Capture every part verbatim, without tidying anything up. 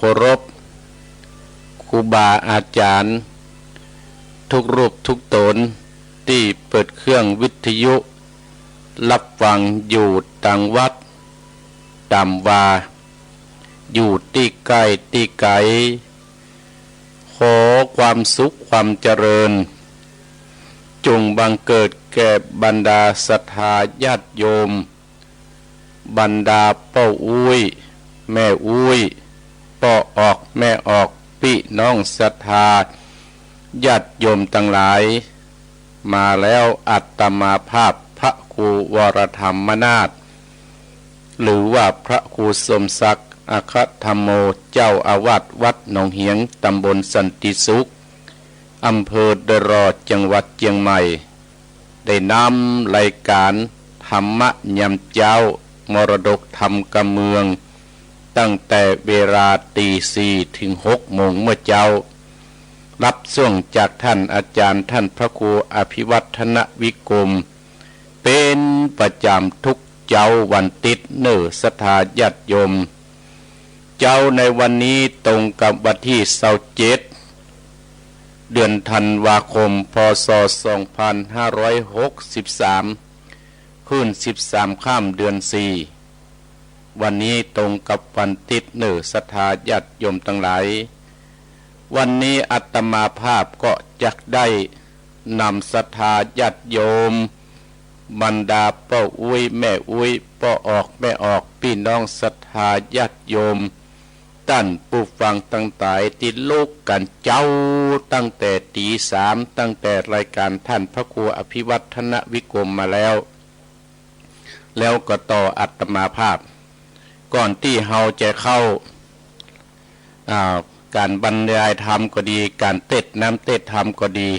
เคารพ ครูบาอาจ๋ารย์ ทุกรูปทุกต๋น ตี้เปิดเครื่องวิทยุ ฮับฟังอยู่ตางวัด ต๋ามว่า อยู่ตี้ใก้ตี้ไก๋ ขอความสุขความเจริญ จงบังเกิดแก่บรรดาศรัทธาญาติโยม บรรดาป้ออุ๊ย แม่อุ๊ย ป้อออก แม่ออก ปี้น้องศรัทธาญาติโยมตังหลาย มาแล้ว อาตมาภาพพระครูวรธรรมนาถ หรือว่าพระครูสมศักดิ์ อัคคธัมโม เจ้าอาวาสวัดหนองเหียง ตำบลสันติสุข อำเภอดอยหล่อ จังหวัดเจียงใหม่ ได้นำรายก๋านธรรมะยามเจ๊า มรดกธรรมกำเมือง ตั้งแต่เวลาตีสี่เถิงหกโมงเมื่อเจ๊า ฮับส่งจากต้านอาจ๋ารย์ ต้านพระครูอภิวัฒนวิกรม เป๋นประจ๋ำทุกเจ๊าวันติ๊ดเน่อศรัทธาญาติโยม เจ๊าในวันนี้ตรงกับวันตี้ซาวเจ็ด เดือนธันวาคม พ.ศ. สองพันห้าร้อยหกสิบสาม ขึ้นสิบสามค่ำเดือนสี่ วันนี้ตรงกับวันติ๊ดเน่อศรัทธาญาติโยมตังหลาย วันนี้อาตมาภาพก็จักได้นำศรัทธาญาติโยม บรรดาป้ออุ๊ย แม่อุ๊ย ป้อออก แม่ออก ปี้น้องศรัทธาญาติโยม ต้านผู้ฟังตังหลายตี้ลุกกั๋นเจ๊าตั้งแต่ตีสาม ตั้งแต่รายก๋านต้านพระครูอภิวัฒนวิกรมมาแล้ว แล้วก็ต่ออาตมาภาพ ก่อนตี้เฮาจะเข้า อ่า ก๋านบรรยายธรรมก็ดี ก๋านเตสน์น้ำเตสน์ธรรมก็ดี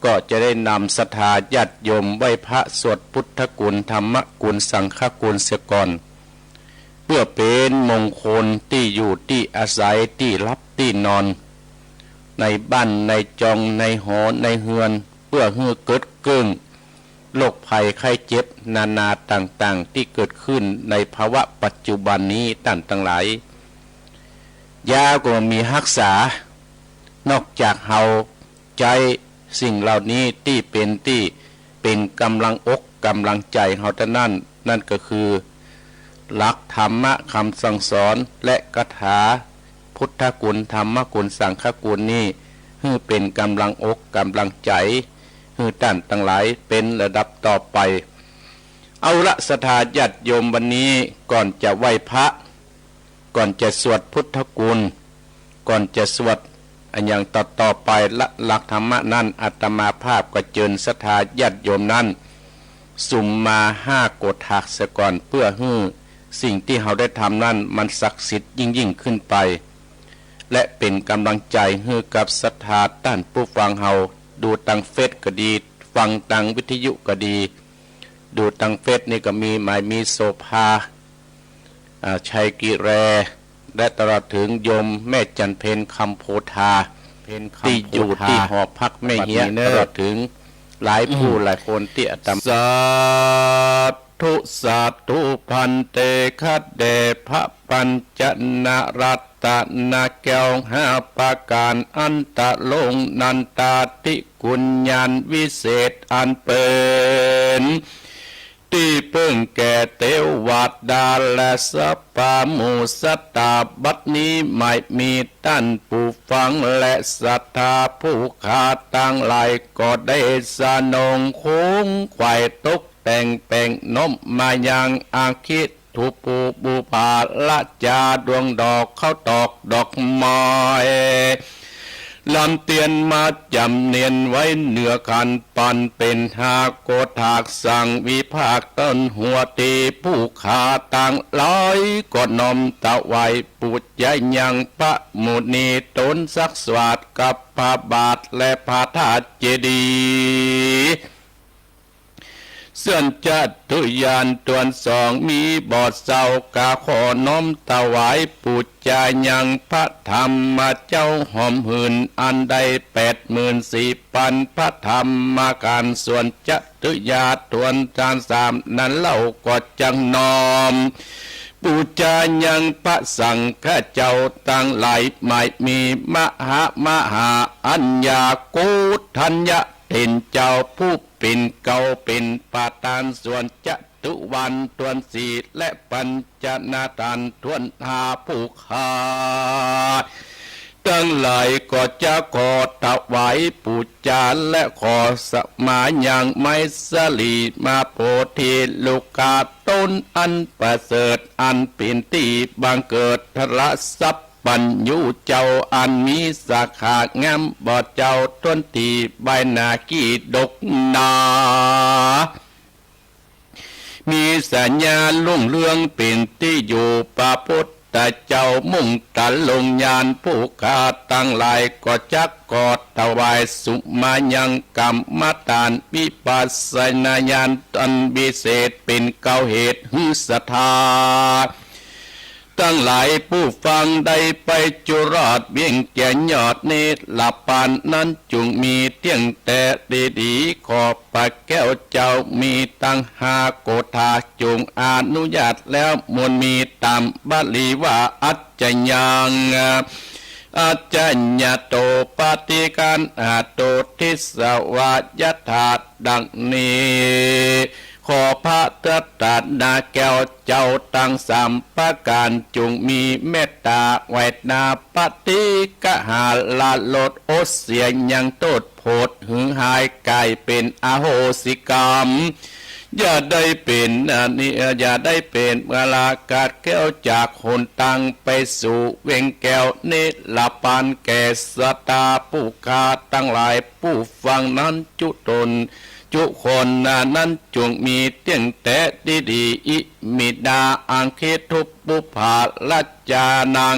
ก็จะได้นำศรัทธาญาติโยมไหว้พระสวดพุทธคุณ ธรรมคุณ สังฆคุณเสียก่อน เปื้อเป๋นมงคลตี้อยู่ตี้อาศัย ตี้ฮับตี้นอน ในบ้านในจอง ในหอในเฮือน เปื้อหื้อเกิดเกิ่ง โรคภัยไข้เจ็บนานาต่างๆ ตี้เกิดขึ้นในภาวะปัจจุบันนี้ ต้านตังหลาย ยาก็บ่มีฮักษา นอกจากเฮาใจ๊สิ่งเหล่านี้ตี้เป๋นตี้ เป๋นก๋ำลังอกก๋ำลังใจ๋เฮาเต้านั้น นั่นก็คือ หลักธรรมะกำสั่งสอน และคาถาพุทธคุณ ธรรมคุณ สังฆคุณนี้ หื้อเป๋นก๋ำลังอกก๋ำลังใจ๋ หื้อต้านตังหลายเป๋นระดับต่อไป เอาละ ศรัทธาญาติโยม วันนี้ก่อนจะไหว้พระ ก่อนจะสวดพุทธคุณ ก่อนจะสวดอะหยังต่อๆ ไป ละหลักธรรมะนั้น อาตมาภาพก็เจิญศรัทธาญาติโยมนั้น สุมมาห้าโกฏฐักเสียก่อน เปื้อหื้อสิ่งตี้เฮาได้ทำนั้นมันศักดิ์สิทธิ์ยิ่งๆ ขึ้นไป และเป๋นก๋ำลังใจ๋หื้อกับศรัทธาต้านผู้ฟังเฮา ดูตางเฟซก็ดี ฟังตางวิทยุก็ดี ดูตางเฟซนี่ก็มี หมายมีโสภา อ่า ชัยกิแร และตลอดเถิงโยมแม่จันเพ็ญ คำโพธา ตี้อยู่ตี้หอพักแม่เฮีย ตลอดเถิงหลายผู้หลายคนตี้อาตมา สาธุ สาธุ ภันเต ข้าแด่พระปัญจนรัตนแก้วห้าประก๋าน อันตะโลงนันตาธิคุณญาณวิเศษ อันเป๋น ตี้เปิ้งแก่เตวดาและสัพพะหมู่สัตตา บัดนี้หมายมีต้านผู้ฟังและศรัทธาผู้ข้าตังหลาย ก็ได้สนองคงไขว่ตกแต่งแป๋งน้อมมายังอาคิ ถูปูปูผาละจาดวงดอกข้าวตอกดอกไม้ ลำเตียนมาจ๋ำเนียนไว้เหนือขัน ปันเป๋นห้าโกฏฐักสังวิภาคต้นหัว ตี้ผู้ข้าตังหลายก็น้อมถวายปู๋จายังพระมุนี ตนสักสวาดกับพระบาทและพระธาตุเจดีย์ ส่วนจตุญาณตวนสองมีบ่เศร้า ก็ขอน้อมถวายปู๋จายังพระธรรมเจ้าหอมหืน อันได้แปดหมื่นสี่ปันพระธรรมการ ส่วนจตุญาณตวนสามนั้นเล่าก็จักน้อม ปู๋จายังพระสังฆะเจ้าตังหลาย หมายมีมหา มหาอัญญาโกฏัญญะเถรเจ้า ผู้เป๋นเกล้าเป๋นประธานส่วนจตุวรรณถ้วนสี่ และปัญจนาถานถ้วนห้า ผู้ข้าตังหลายก็จะขอถวายปู๋จาและขอสมายังไมสลีมาโพธิลูกาต้นอันประเสริฐ อันเป๋นตี้บังเกิดทรัพย์สัพพัญญูเจ้า อันมีสาขางามบ่เจ้า ถ้วนตี้ใบหน้าขี้ดกหนา มีสัญญารุ่งเรืองเป๋นตี้อยู่ พระพุทธเจ้ามุ่งตะลงญาณ ผู้ข้าตังหลายก็จักขอถวายสุมายังกรรมฐานวิปัสสนาญาณอันวิเศษ เป๋นเกล้าเหตุหื้อศรัทธา ตังหลายผู้ฟังได้ไปจุรอดเวียงแก่นยอดนิรพานนั้น จุ่งมีเตี้ยงแต๊ดีๆ ขอพระแก้วเจ้ามีตังห้าโกฏา จุ่งอนุญาตแล้ว มวลมีต๋ามบาลีว่า อัจจยัง อัจจยโต ปฏิคันหะโต ทิสวา ยถา ดังนี้ ขอพระรัตนแก้วเจ้าตังสามประก๋าน จุ่งมีเมตต๋าไหว้หน้า ปฏิกหาละ ลดโอษเสียยังโต้ษโผดหื้อหายก๋ายเป๋นอโหสิกรรม อย่าได้เป๋นอันนี้ อย่าได้เป๋นเวลาขาดแคล้วจากหนตางไปสู่เวียงแก้วนิรพานแก่ศรัทธาผู้ข้าตังหลายผู้ฟังนั้นจุตน จุคนนั้นจุ่งมีเตี้ยงแต๊ดีๆ อิมินา อังคิทุปปุพพารัจจานัง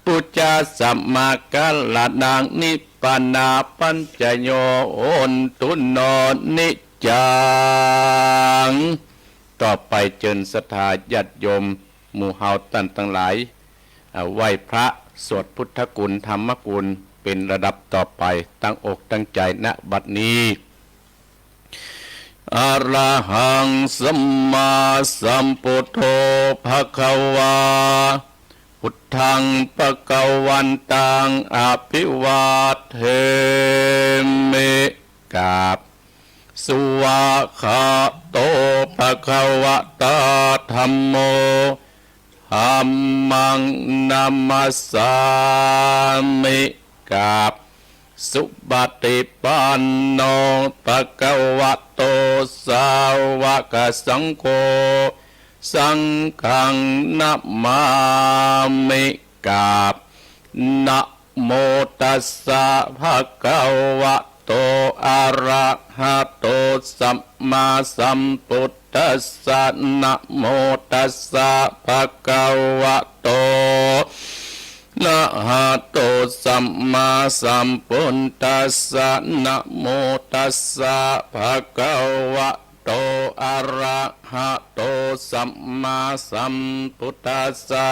ปู๋จาสมาการะนัง นิพพานาปัญจโย โหนตุ โน นิจจัง ต่อไปเจิญศรัทธาญาติโยมหมู่เฮาต้านตังหลาย อ่า ไหว้พระสวดพุทธคุณธรรมคุณเป๋นลำดับต่อไป ตั้งอกตั้งใจ๋ ณ บัดนี้ อะระหัง สัมมาสัมพุทโธ ภะคะวา พุทธัง ภะคะวันตัง อะภิวาเทมิ กราบ สวากขาโต ภะคะวะตา ธัมโม ธัมมัง นะมัสสามิ กราบ สุปฏิปันโน ภะคะวะโต สาวกสังโฆ สังฆัง นะมามิ กราบ นะโมตัสสะ ภะคะวะโต อะระหะโต สัมมาสัมพุทธัสสะ นะโมตัสสะ ภะคะวะโต อะระหะโต สัมมาสัมพุทธัสสะ นะโมตัสสะ ภะคะวะโต อะระหะโต สัมมาสัมพุทธัสสะ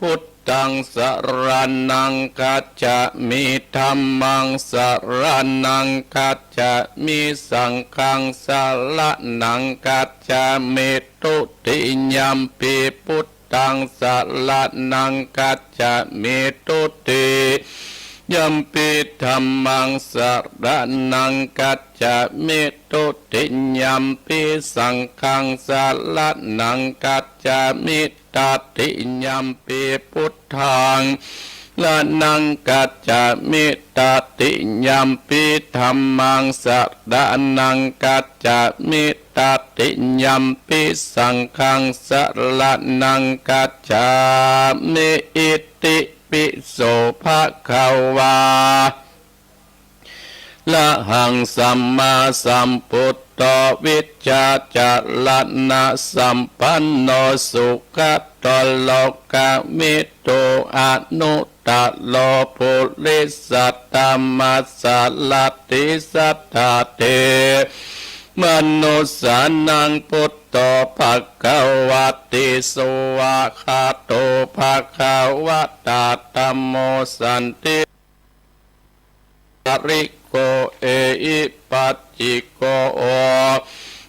พุทธัง สะระณัง คัจฉามิ ธัมมัง สะระณัง คัจฉามิ สังฆัง สะระณัง คัจฉามิ ทุติยัมปิ พุทธัง สะระณัง คัจฉามิ ทุติยัมปิ ธัมมัง สะระณัง คัจฉามิ ทุติยัมปิ สังฆัง สะระณัง คัจฉามิ ตติยัมปิ พุทธัง สะระณัง คัจฉามิ ตติยัมปิ ธัมมัง สะระณัง คัจฉามิ ตติยัมปิ สังฆัง สะระณัง คัจฉามิ อิติปิโส ภะคะวา ระหัง สัมมาสัมพุทโธ วิชชาจรณะสัมปันโน สุขะโต โลกะมิตรู อนุตตะโร ปุริสะธัมมาสารถิ สัตถาเทวมนุสสานัง พุทโธ ภะคะวะติ สวากขาโต ภะคะวะตา ธัมโม สันติ การิโก เอหิปัสสิโก โอ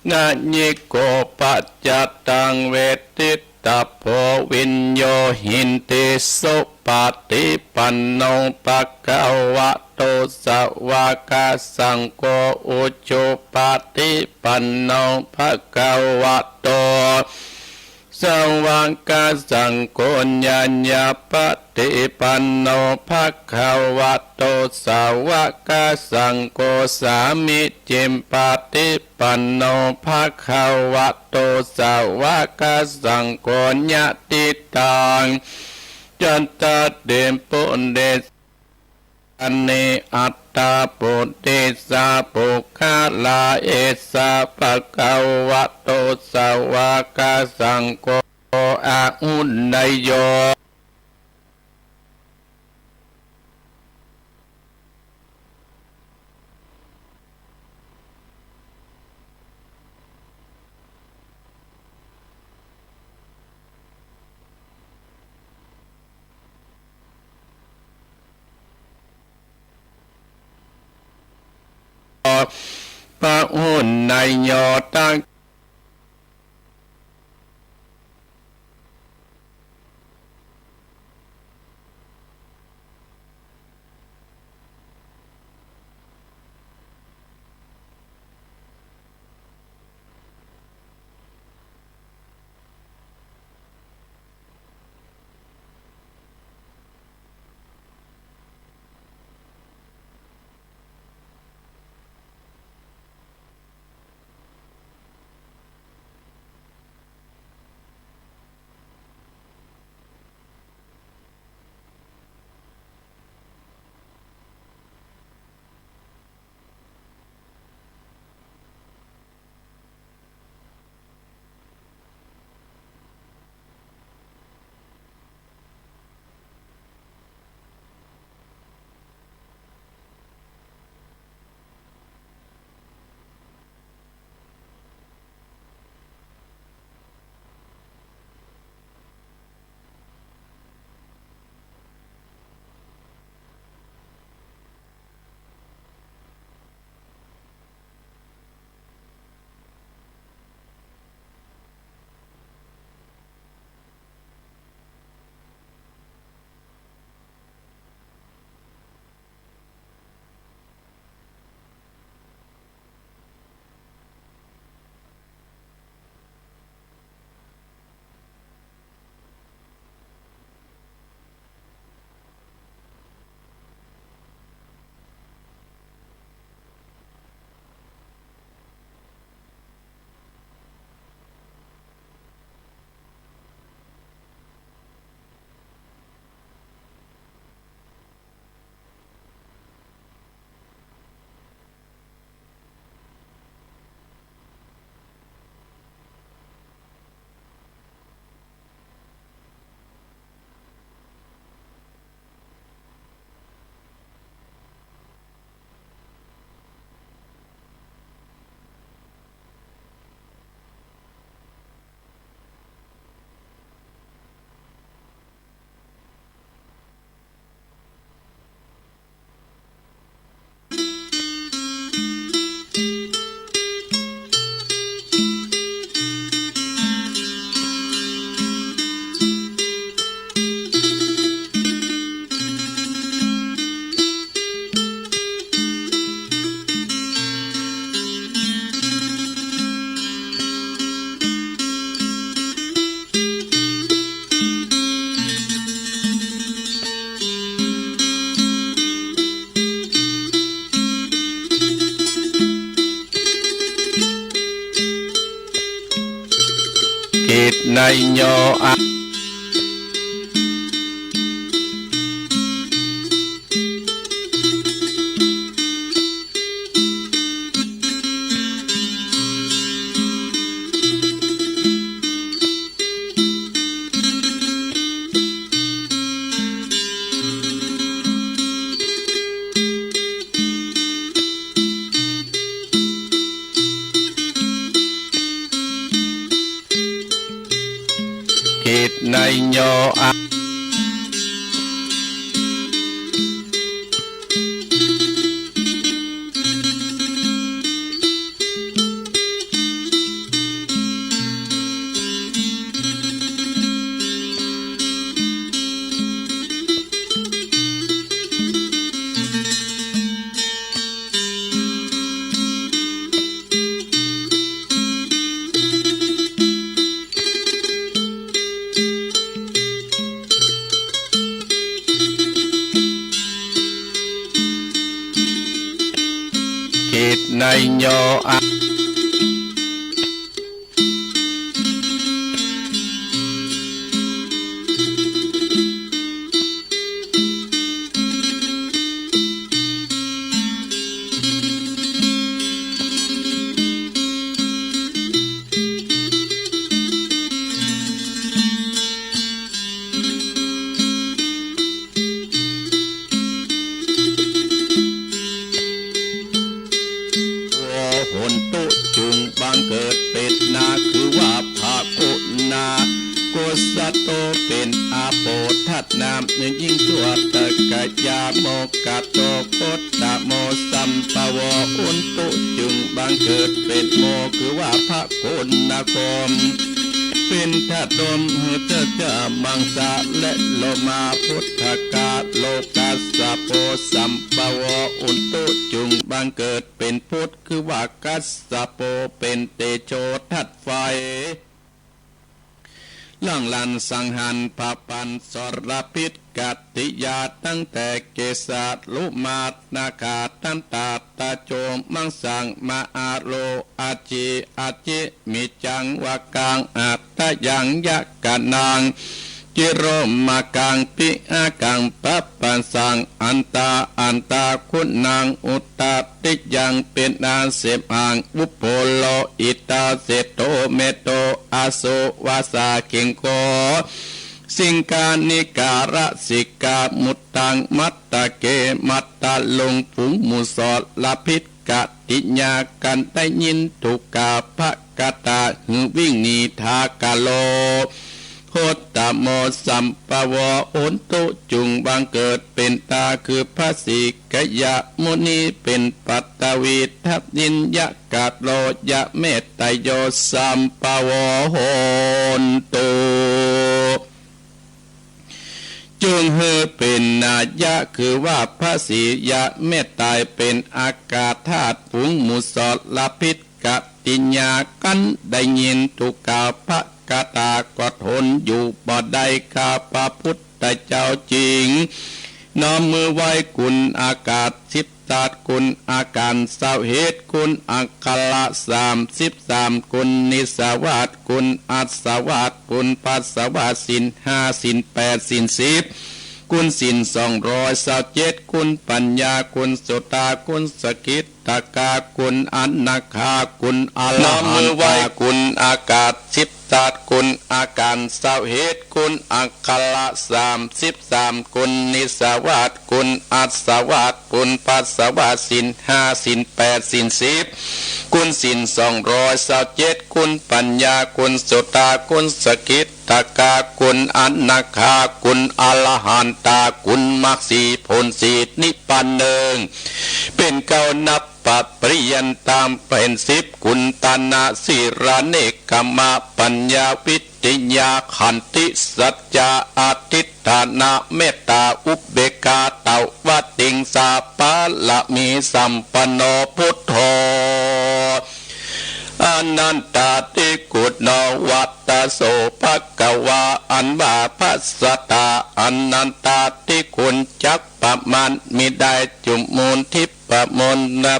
นะยิโก ปัจจัตตัง เวทิ ตะโพ วิญโญหินติ สุปะติปันโน ภะคะวะโต สาวะกะสังโฆ อุจุปะติปันโน ภะคะวะโต สาวะกะสังโฆ ญาญาปะติปันโน ภะคะวะโต สาวะกะสังโฆ สามีจิปะติปันโน ภะคะวะโต สาวะกะสังโฆ ญาติตัง จัตตาริ ปุริสานิ อัตถะ ปุริสา ปุคคลา เอสสะ ภะคะวะโต สาวะกะสังโฆ อาหุเนยโย พหุเนยโย ตังกิตตินโย อะ กิ ได้ย่อ โหนตุ จุ่งบังเกิดเป๋นนา คือว่าพระกุณา โกศโต เป๋นอาโปธนา ยิ่งชั่วตะกะยา โมกขโต โกตโม สัมภโว โหนตุ จุ่งบังเกิดเป๋นโม คือว่าพระกุณาคม เป๋นธาตุลม หื้อเจ้าเจ้ามังสาและโลมา พุทธกา โลกัสสโป สัมภโว โหนตุ จุ่งบังเกิดเป๋นพุทธ คือว่ากัสสโป เป๋นเตโชธาตุไฟ หลั่งหลั่นสังหารผะปันสรพิษกติยา ตั้งแต่เกสาลุมานาขา ทันตาตะโจ มังสัง มะอาโล อาจี อาจิ มิจจัง วากัง อัตตยัง ยะกะนัง จิโรมากัง ปิอากัง ปะปะสัง อันตา อันตา คุณัง อุตตาติยัง เป๋นอาเสมหัง อุโพโล อิตาเสโต เมโต อาโส วาสา คิงโค สิงคานิการะสิกา มุตตัง มัตตะเก มัตตะลุง ฝูงหมู่สรพิษกติยา กันได้ยินถูกกาพะกะตา หื้อวิ่งหนีทากะโล โหตโม สัมภโว โหนตุ จุ่งบังเกิดเป๋นตา คือพระสีกยะมุนี เป๋นปัตตวีทัพยิน ยะกะโล ยะเมตตโย สัมภโว โหนตุ จุ่งหื้อเป๋นนายะ คือว่าพระสียะเมตตาย เป๋นอากาธาตุ ฝูงหมู่สรพิษกติยา กันได้ยินถูกกาพะกะตา ก็ทนอยู่บ่ได้ ข้าพระพุทธเจ้าจึง น้อมมือไหว้คุณอากาศสิบธาตุ คุณอาการซาวเหตุ คุณอักขระสามสิบสาม คุณนิสสวาส คุณอัสสวาส คุณภัสสวาส ศีลห้า ศีลแปด ศีลสิบ คุณศีลสองร้อยซาวเจ็ด คุณปัญญา คุณสุตตา คุณสกิตตกา คุณอนาคา คุณอรหันตา น้อมมือไหว้คุณอากาศสิบธาตุ คุณอาการซาวเหตุ คุณอักขระสามสิบสาม คุณนิสสวาส คุณอัสสวาส คุณภัสสวาส ศีลห้า ศีลแปด ศีลสิบ คุณศีลสองร้อยซาวเจ็ด คุณปัญญา คุณสุตตา คุณสกิตตกา คุณอนาคา คุณอรหันตา คุณมรรคสี่ ผลสี่ นิพพานหนึ่ง เป๋นเก้า นับปะปริยันตามเป๋นสิบ คุณตานะ ศีลา เนกขมะ ปัญญา วิริยะ ขันติ สัจจะ อธิฐานะ เมตตา อุเบกขา ตวติงสา ปารมีสัมปันโน พุทโธ อนันตาธิคุณโน วัตตโส ภะคะวา อันว่าพระศาสดาอนันตาธิคุณจักประมาณมิได้ จุมมูลทิพย์ประมวล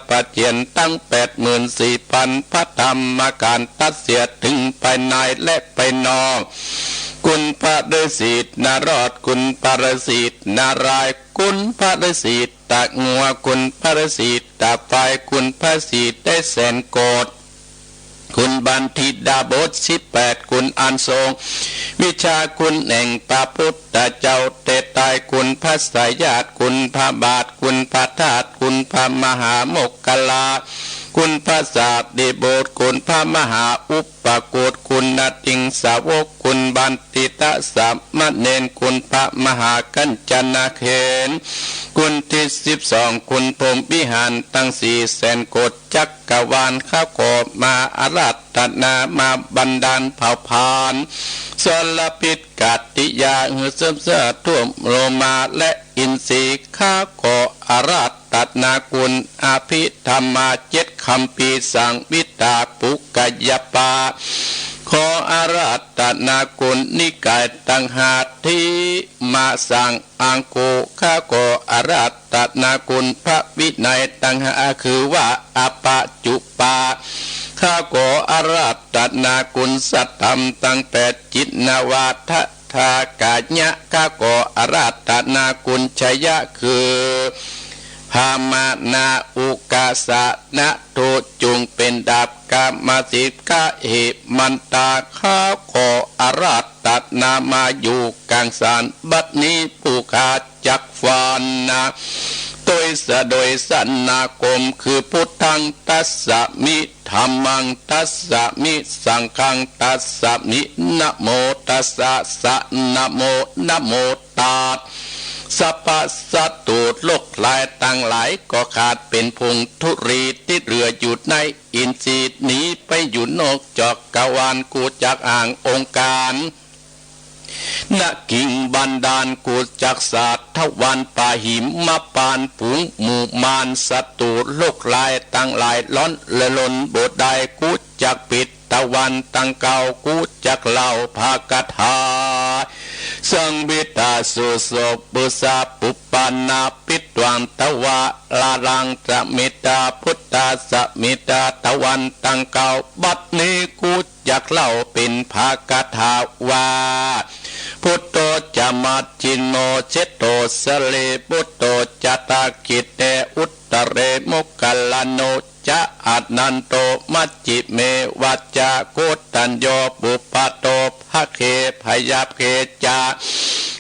ประเจียนตั้งแปดหมื่นสี่พันพระธรรมขันธ์ ตัดเสียถึงภายในและภายนอก คุณพระฤาษีนารอด คุณพระฤาษีนารายณ์ คุณพระฤาษีตางัว คุณพระฤาษีตาควาย คุณพระฤาษีได้แสนโกฏ คุณบัณฑิตดาบทสิบแปด คุณอันทรงวิชา คุณแห่งพระพุทธเจ้าแต่ตาย คุณพระสายญาติ คุณพระบาท คุณพระธาตุ คุณพระมหาโมคคัลลา คุณพระสารีบุตร คุณพระมหาอุปโกฏ คุณอติงสาวก คุณบัณฑิตสามเณร คุณพระมหากัญจนาเขน คุณทิศสิบสอง คุณพรหมวิหารตั้งสี่แสนโกฏ จักรวาลข้าขอมาอาราธนา มาบันดาลเผ่าผลาญสรพิษกติยา หื้อเสื่อมเสียทั่วโลมาและอินทรีย์ ข้าขออาราธนาคุณอภิธรรมาเจ็ดคัมภีร์ สังวิตาปุกกยปา ข ขออาราธนาคุณนิกายตังห้าทิมาสังอังคุ ข้าขออาราธนาคุณพระวินัยตังห้า คือว่าอปะจุปา ข้าขออาราธนาคุณสัตธรรมตังแปด จินนวาทะ ทากายะ ข้าขออาราธนาคุณชยะ คือพามานาอุกาสนะ ทุจุงเป็นดาบกามาสิกะ เหมันตา ข้าขออาราธนามาอยู่กลางสารบัดนี้ ผู้ข้าจักฟันนะ โดยสะ โดยสนาคม คือพุทธังตัสสะมิ ธัมมังตัสสะมิ สังฆังตัสสะมิ นะโมตัสสะ สะ นะโม นะโมตัสสะ ปะสะตู โรคร้ายตังหลายก็ขาดเป๋นผงธุลี ตี้เหลืออยู่ในอินทรีย์ หนีไปอยู่นอกจักรวาล กูจักห่างองค์การ นะกิงบันดาล กูจักสาธวาน ปาหิมมะปาน ฝูงหมู่มารศัตรู โรคร้ายตังหลาย ร้อนระรนบ่ได้ กูจักปิดตะวันตังเก้า กูจักเล่าพระคาถา สังวิตาสุโสปุสาปุปปานาปิตวังตวาลาลัง สมิตาพุทธา สมิตาตะวันตังเก้า บัดนี้กูจักเล่าเป๋นพระคาถาว่า พุทโธจะมัชฌิโม เชโตสะเล พุทโธจะตะกิเต อุตตะเร โมคคัลลาโน จะ อานันโต มัชฌิเม วัจจะ โกณฑัญโญ ปุปปาโต ภะเค พยาเค จะ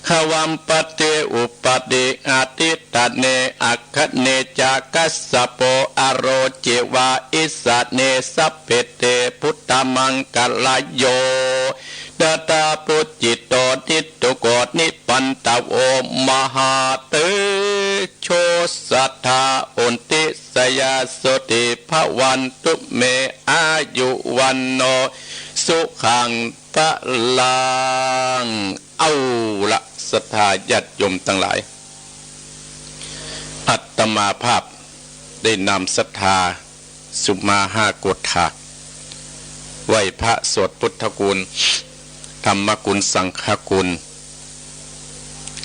หวัมปะเต อุปะเต อทิตตะเน อัคคะเน จะ คัสสะโป อะโร เจวา อิสะเน สัพเพ เต พุทธมังคะลาโย ตถาปุจจิโต นิทุกโข นิปันตะโว มหาเตโช สัทธา โหนติ สยาสสุติ ภะวันตุ เม อายุ วัณโณ สุขัง พะลัง เอาละ ศรัทธาญาติโยมตังหลาย อาตมาภาพได้นำศรัทธาสุมาหาโกฏฐาก ไหว้พระสวดพุทธคุณ ธรรมคุณ สังฆคุณ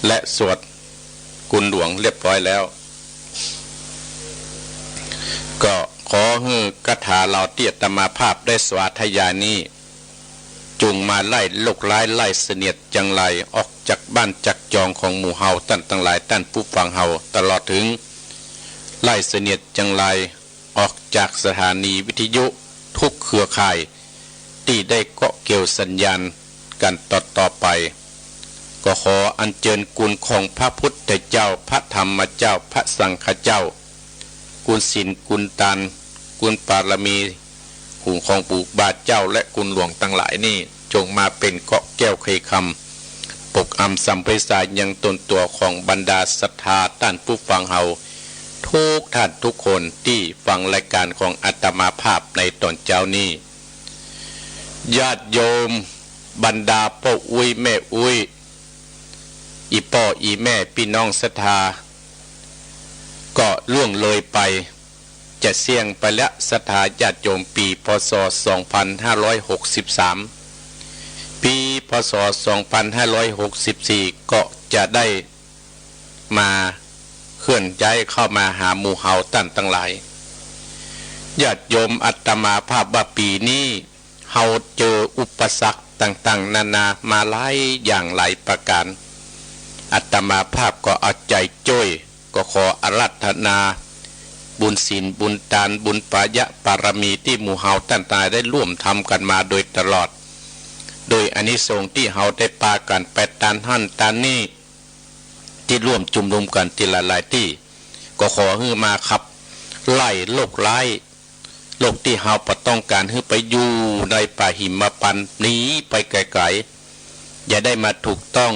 และสวดคุณหลวงเรียบร้อยแล้ว ก็ขอหื้อคาถาเหล่าตี้อาตมาภาพได้สาธยายนี้ จงมาไล่โรคร้ายไล่เสนียดจังไรออกจากบ้านจากจองของหมู่เฮาต้านตังหลาย ต้านผู้ฟังเฮา ตลอดถึงไล่เสนียดจังไรออกจากสถานีวิทยุทุกเครือข่าย ตี้ได้เกาะเกี่ยวสัญญาณกั๋นต่อๆ ไป ก็ขออัญเจิญคุณของพระพุทธเจ้า พระธรรมเจ้า พระสังฆเจ้า คุณศีล คุณตาน คุณบารมี คุณของครูบาเจ้า และคุณหลวงตังหลายนี้ จงมาเป๋นเกราะแก้วไขคำ ปกอำสำไพศาลยังตนตั๋วของบรรดาศรัทธาต้านผู้ฟังเฮา ทุกท่านทุกคนตี้ฟังรายก๋านของอาตมาภาพในต๋อนเจ๊านี้ ญาติโยม บรรดาป้ออุ๊ยแม่อุ๊ย อี่ป้ออี่แม่ปี้น้องศรัทธา ก็ล่วงเลยไป จะเสี้ยงไปแล้ว ศรัทธาญาติโยม ปี๋ พ.ศ. สองพันห้าร้อยหกสิบสาม ปี๋ พ.ศ. สองพันห้าร้อยหกสิบสี่ ก็จะได้มาเคลื่อนย้ายเข้ามาหาหมู่เฮาต้านตังหลาย ญาติโยม อาตมาภาพว่าปี๋นี้ เฮาเจออุปสรรคต่างๆ นานามาหลายอย่างหลายประก๋าน อาตมาภาพก็เอาใจ๋จ้วย ก็ขออาราธนาบุญศีล บุญตาน บุญปายะบารมีตี้หมู่เฮาต้านตังหลายได้ร่วมทำกั๋นมาโดยตลอด โดยอานิสงส์ตี้เฮาได้ปากั๋นไปตานหั้นตานนี้ ตี้ร่วมจุมนุมกั๋นตี้หลายๆ ตี้ ก็ขอหื้อมาขับไล่โรคร้าย โรคตี้เฮาบ่ต้องก๋านหื้อไปอยู่ในป่าหิมพานต์ หนีไปไก๋ๆ อย่าได้มาถูกต้อง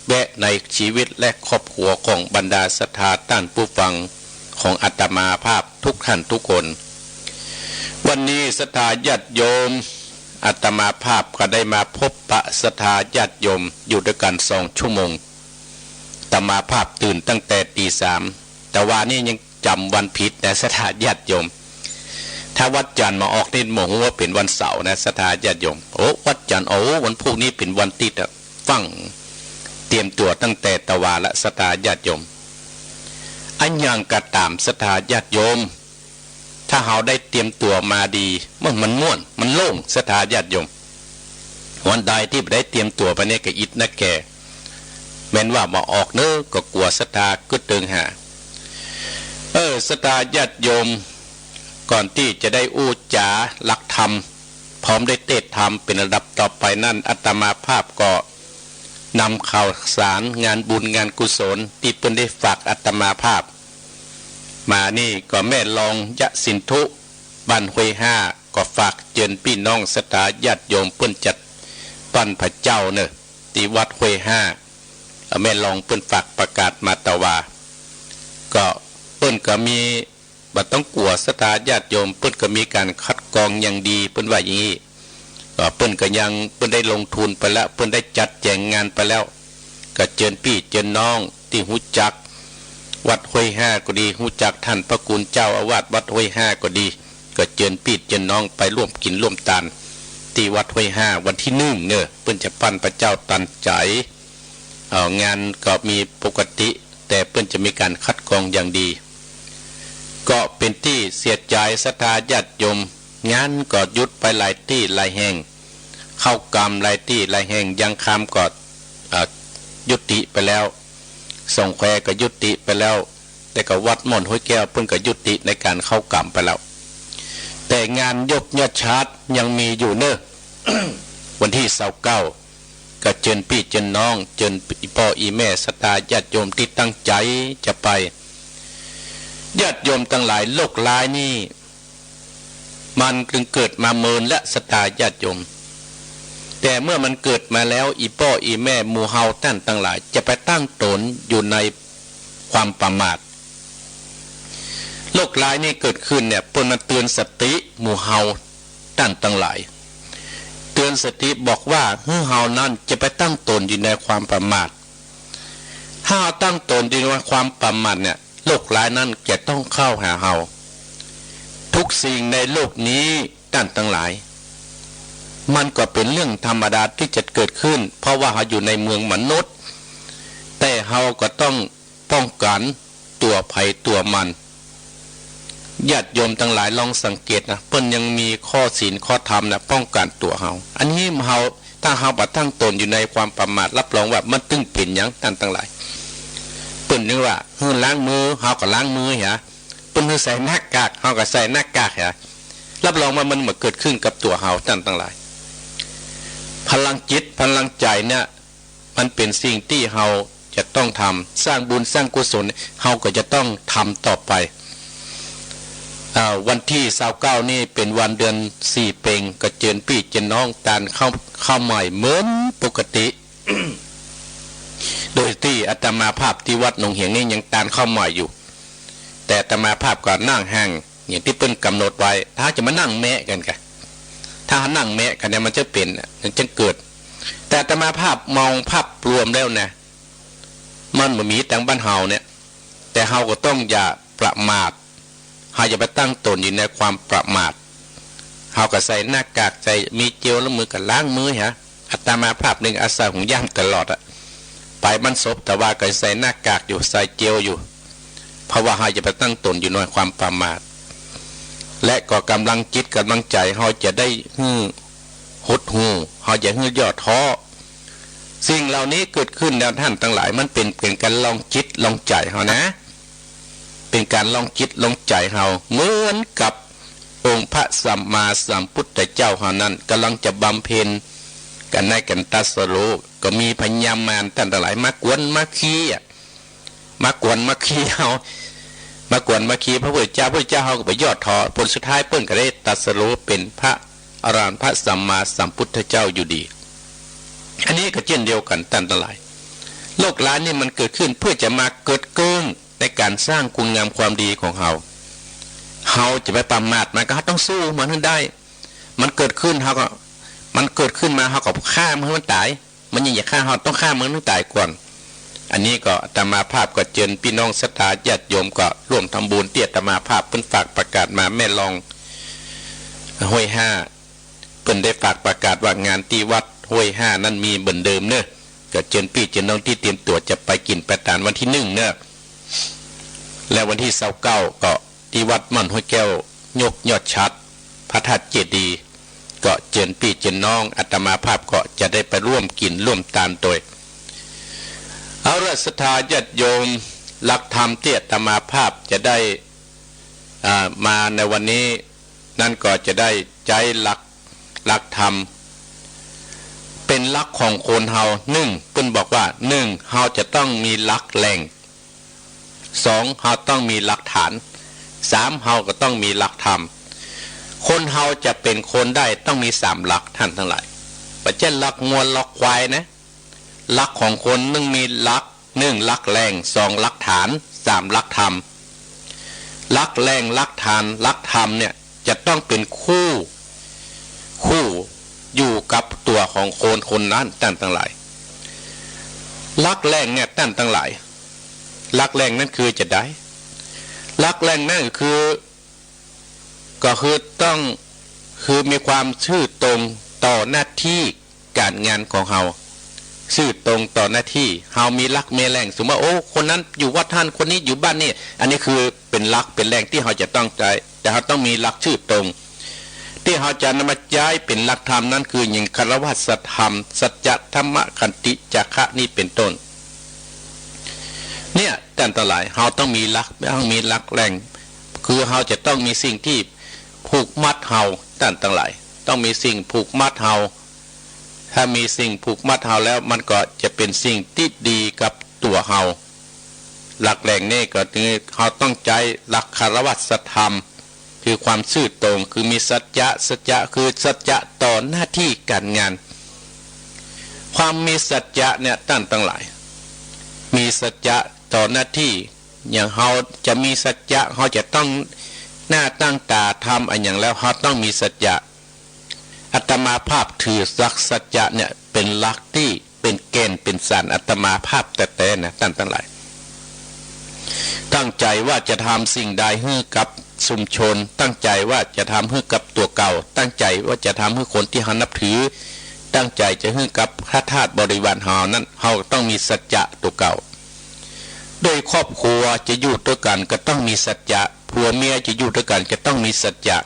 แวะในชีวิตและครอบครัวของบรรดาศรัทธาต้านผู้ฟังของอาตมาภาพทุกท่านทุกคน วันนี้ศรัทธาญาติโยม อาตมาภาพก็ได้มาพบปะศรัทธาญาติโยมอยู่ด้วยกั๋นสองชั่วโมง อาตมาภาพตื่นตั้งแต่ตีสาม แต่วานี้ยังจ๋ำวันผิดนะ ศรัทธาญาติโยม ถ้าวันจันทร์มาออกนี่บ่ฮู้ว่าเป๋นวันเสาร์นะ ศรัทธาญาติโยม โอ้ วันจันทร์ โอ้ วันพูกนี้เป๋นวันตี้จะฟั่งเตรียมตั๋วตั้งแต่ตะวาละ ศรัทธาญาติโยม อะหยังก็ต๋าม ศรัทธาญาติโยม ถ้าเฮาได้เตรียมตั๋วมาดี มัน มันม่วน มันโล่ง ศรัทธาญาติโยม วันใดตี้บ่ได้เตรียมตั๋วไปเนี่ยก็อิดนักแก่ แม่นว่าบ่ออกเน้อ ก็กั๋ว ศรัทธากึ๊ดเติงหา เออ ศรัทธาญาติโยม ก่อนตี้จะได้อู้จ๋าหลักธรรม พร้อมได้เตศน์ธรรมเป๋นลำดับต่อไปนั้น อาตมาภาพก็นำข่าวสารงานบุญงานกุศลตี้เปิ้นได้ฝากอาตมาภาพมานี่ ก็แม่รองยะสินธุ บ้านห้วยห้า ก็ฝากเจิญปี้น้องศรัทธาญาติโยมเปิ้นจัดปั้นพระเจ้าเน่อ ตี้วัดห้วยห้า แม่รองเปิ้นฝากประกาศมาตะวา ก็เปิ้นก็มี บ่ต้องกั๋ว ศรัทธาญาติโยม เปิ้นก็มีก๋านคัดกรองอย่างดี เปิ้นว่าอย่างนี้ ก็เปิ้นก็ยัง เปิ้นได้ลงทุนไปแล้ว เปิ้นได้จัดแจ๋งงานไปแล้ว ก็เจิญปี้เจิญน้องตี้ฮู้จักวัดห้วยห้าก็ดี ฮู้จักต้านพระคุณเจ้าอาวาสวัดห้วยห้าก็ดี ก็เจิญปี้เจิญน้องไปร่วมกิ๋นร่วมตานตี้วัดห้วยห้า วันตี้นึ่งเน่อ เปิ้นจะปั้นพระเจ้าตันใจ๋ เอ่อ งานก็มีปกติ แต่เปิ้นจะมีก๋านคัดกรองอย่างดี ก็เป๋นตี้เสียใจ๋ศรัทธาญาติโยม งานก็หยุดไปหลายตี้หลายแห่ง เข้ากรรมหลายตี้หลายแห่ง ยังคำก็ เอ่อ ยุติไปแล้ว สองแควก็ยุติไปแล้ว แต่ก็วัดม่อนห้วยแก้วเปิ้นก็ยุติในก๋านเข้ากรรมไปแล้ว แต่งานยกยอดชาติยังมีอยู่เน่อ วันตี้ซาวเก้า ก็เจิญปี้เจิญน้อง เจิญอี่ป้ออี่แม่ศรัทธาญาติโยมตี้ตั้งใจ๋จะไป ญาติโยมตังหลาย โรคร้ายนี่ มันจึงเกิดมาเมินและศรัทธาญาติโยม แต่เมื่อมันเกิดมาแล้ว อี่ป้ออี่แม่หมู่เฮาต้านตังหลาย จะไปตั้งต๋นอยู่ในความประมาท โรคร้ายนี่เกิดขึ้นเนี่ย เปิ้นมาเตือนสติหมู่เฮาต้านตังหลาย เตือนสติบอกว่าหื้อเฮานั้นจะไปตั้งต๋นอยู่ในความประมาท ถ้าเฮาตั้งต๋นอยู่ในความประมาทเนี่ย โรคร้ายนั้นจะต้องเข้าหาเฮา ทุกสิ่งในโลกนี้ต้านตังหลาย มันก็เป๋นเรื่องธรรมดาตี้จะเกิดขึ้น เพราะว่าเฮาอยู่ในเมืองมนุษย์ แต่เฮาก็ต้องป้องกั๋นตั๋วใผตั๋วมัน ญาติโยมตังหลายลองสังเกตนะ เปิ้นยังมีข้อศีลข้อธรรมนะ ป้องกั๋นตั๋วเฮา อันนี้เฮา ถ้าเฮาบ่ตั้งต๋นอยู่ในความประมาท รับรองว่ามันตึงเป๋นอย่างต้านตังหลาย เปิ้นนึกว่าหื้อล้างมือ เฮาก็ล้างมือเหีย เปิ้นหื้อใส่หน้ากาก เฮาก็ใส่หน้ากากเหีย รับรองว่ามันบ่เกิดขึ้นกับตั๋วเฮาต้านตังหลาย พลังจิต พลังใจ๋เนี่ย มันเป๋นสิ่งตี้เฮาจะต้องทำ สร้างบุญสร้างกุศล เฮาก็จะต้องทำต่อไป อ่า วันตี้ซาวเก้านี่เป๋นวันเดือนสี่เป็ง ก็เจิญปี้เจิญน้องตานข้าว ข้าวใหม่เหมือนปกติ โดยตี้อาตมาภาพตี้วัดหนองเหียงนี่ยังตานข้าวใหม่อยู่ แต่อาตมาภาพก็นั่งห่างอย่างตี้เปิ้นก๋ำหนดไว้ ถ้าจะมานั่งแมะกั๋นกะ ถ้านั่งแมะกั๋นเนี่ยมันจะเป๋น มันจะเกิด แต่อาตมาภาพมองภาพรวมแล้วนะ มันบ่มีตางบ้านเฮาเนี่ย แต่เฮาก็ต้องอย่าประมาท เฮาอย่าไปตั้งต๋นอยู่ในความประมาท เฮาก็ใส่หน้ากาก ใส่ มีเจลล้างมือก็ล้างมือเหีย อาตมาภาพนึ่งอาศัยห่วงยางตลอดอะ ไปบ้านศพแต่ว่าก็ใส่หน้ากากอยู่ ใส่เจลอยู่ เพราะว่าเฮาอย่าไปตั้งต๋นอยู่ในความประมาท และก็ก๋ำลังจิตก๋ำลังใจ๋เฮาจะได้หื้อหดหู่ เฮาจะหื้อย่อท้อ สิ่งเหล่านี้เกิดขึ้นแล้วต้านตังหลาย มันเป๋น เป๋นก๋านลองจิตลองใจ๋เฮานะ เป๋นก๋านลองจิตลองใจ๋เฮา เหมือนกับองค์พระสัมมาสัมพุทธเจ้าเฮานั้น ก๋ำลังจะบำเพ็ญก๋านในก๋านตรัสรู้ ก็มีพญามารต้านตังหลายมากวนมาคีอะ มากวนมาคีเฮา มากวนมาคีพระพุทธเจ้า พระพุทธเจ้าเฮาก็บ่ย่อท้อ ผลสุดท้ายเปิ้นก็ได้ตรัสรู้เป๋นพระอรหันต์พระสัมมาสัมพุทธเจ้าอยู่ดี อันนี้ก็เจ้นเดียวกั๋นต้านตังหลาย โรคร้ายนี่มันเกิดขึ้นเพื่อจะมาเกิดเกิ้งในก๋านสร้างคุณงามความดีของเฮา เฮาจะไปประมาทมันก็ เฮาต้องสู้มันหื้อได้ มันเกิดขึ้นเฮาก็ มันเกิดขึ้นมาเฮาก็ฆ่ามันหื้อมันต๋าย มันยังจะฆ่าเฮา ต้องฆ่ามันหื้อต๋ายก่อน อันนี้ก็อาตมาภาพก็เจิญปี้น้องศรัทธาญาติโยมก็ร่วมทำบุญตี้อาตมาภาพเปิ้นฝากประกาศมา แม่รอง ห้วยห้า เปิ้นได้ฝากประกาศว่างานตี้วัดห้วยห้านั้นมีเหมือนเดิมเน่อ ก็เจิญปี้เจิญน้องตี้เตรียมตั๋วจะไปกิ๋นไปตานวันตี้นึ่งเน่อ และวันตี้ซาวเก้าก็ตี้วัดม่อนห้วยแก้ว ยกยอดฉัตร พระธาตุเจดีย์ ก็เจิญปี้เจิญน้อง อาตมาภาพก็จะได้ไปร่วมกิ๋นร่วมตานโตย เอาละศรัทธาญาติโยม หลักธรรมตี้อาตมาภาพจะได้ อ่า มาในวันนี้ นั้นก็จะได้ใจ๊หลัก หลักธรรม เป๋นหลักของคนเฮา นึ่ง เปิ้นบอกว่า นึ่ง เฮาจะต้องมีหลักแหล่ง สอง เฮาต้องมีหลักฐาน สาม เฮาก็ต้องมีหลักธรรม คนเฮาจะเป๋นคนได้ต้องมีสามหลัก ต้านตังหลาย บ่ใจ้หลักงัวหลักควายนะ หลักของคนนึ่งมีหลัก นึ่ง หลักแหล่ง สอง หลักฐาน สาม หลักธรรม หลักแหล่ง หลักฐาน หลักธรรมเนี่ยจะต้องเป๋นคู่ คู่อยู่กับตั๋วของคนคนนั้น ต้านตังหลาย หลักแหล่งเนี่ย ต้านตังหลาย หลักแหล่งนั้นคือจะใด หลักแหล่งนั้นก็คือ ก็คือต้อง คือมีความซื่อตรงต่อหน้าตี้ก๋านงานของเฮา ซื่อตรงต่อหน้าตี้ เฮามีหลักมีแหล่ง สมมุติว่า โอ้ คนนั้นอยู่วัดหั้น คนนี้อยู่บ้านนี่ อันนี้คือเป๋นหลักเป๋นแหล่งตี้เฮาจะต้องใจ๊ แต่เฮาต้องมีหลักซื่อตรง ตี้เฮาจะนำมาใจ๊เป๋นหลักธรรมนั้นคือหยัง คารวะสัตธรรม สัจจะ ธัมมะ ขันติ จาคะ นี้เป๋นต้น เนี่ย ต้านตังหลาย เฮาต้องมีหลัก ต้องมีหลักแหล่ง คือเฮาจะต้องมีสิ่งตี้ผูกมัดเฮา ต้านตังหลาย ต้องมีสิ่งผูกมัดเฮา ถ้ามีสิ่งผูกมัดเฮาแล้ว มันก็จะเป๋นสิ่งตี้ดีกับตั๋วเฮา หลักแหล่งนี่ก็คือเฮาต้องใจ๊หลักคารวะสัตธรรม คือความซื่อตรง คือมีสัจจะ สัจจะคือสัจจะต่อหน้าตี้ก๋านงาน ความมีสัจจะเนี่ย ต้านตังหลาย มีสัจจะต่อหน้าตี้ อย่างเฮาจะมีสัจจะ เฮาจะตั้งหน้าตั้งต๋าทำอะหยังแล้ว เฮาต้องมีสัจจะ อาตมาภาพถือหลักสัจจะเนี่ยเป๋นหลักตี้เป๋นแก่นเป๋นสารอาตมาภาพแต๊ๆ นะ ต้านตังหลาย ตั้งใจ๋ว่าจะทำสิ่งใดหื้อกับชุมชน ตั้งใจ๋ว่าจะทำหื้อกับตั๋วเก่า ตั้งใจ๋ว่าจะทำหื้อคนตี้เฮานับถือ ตั้งใจ๋จะหื้อกับพระธาตุบริวารเฮานั้น เฮาต้องมีสัจจะตั๋วเก่า โดยครอบครัวจะอยู่ตวยกั๋นก็ต้องมีสัจจะ ผัวเมียจะอยู่ตวยกั๋นก็ต้องมีสัจจะ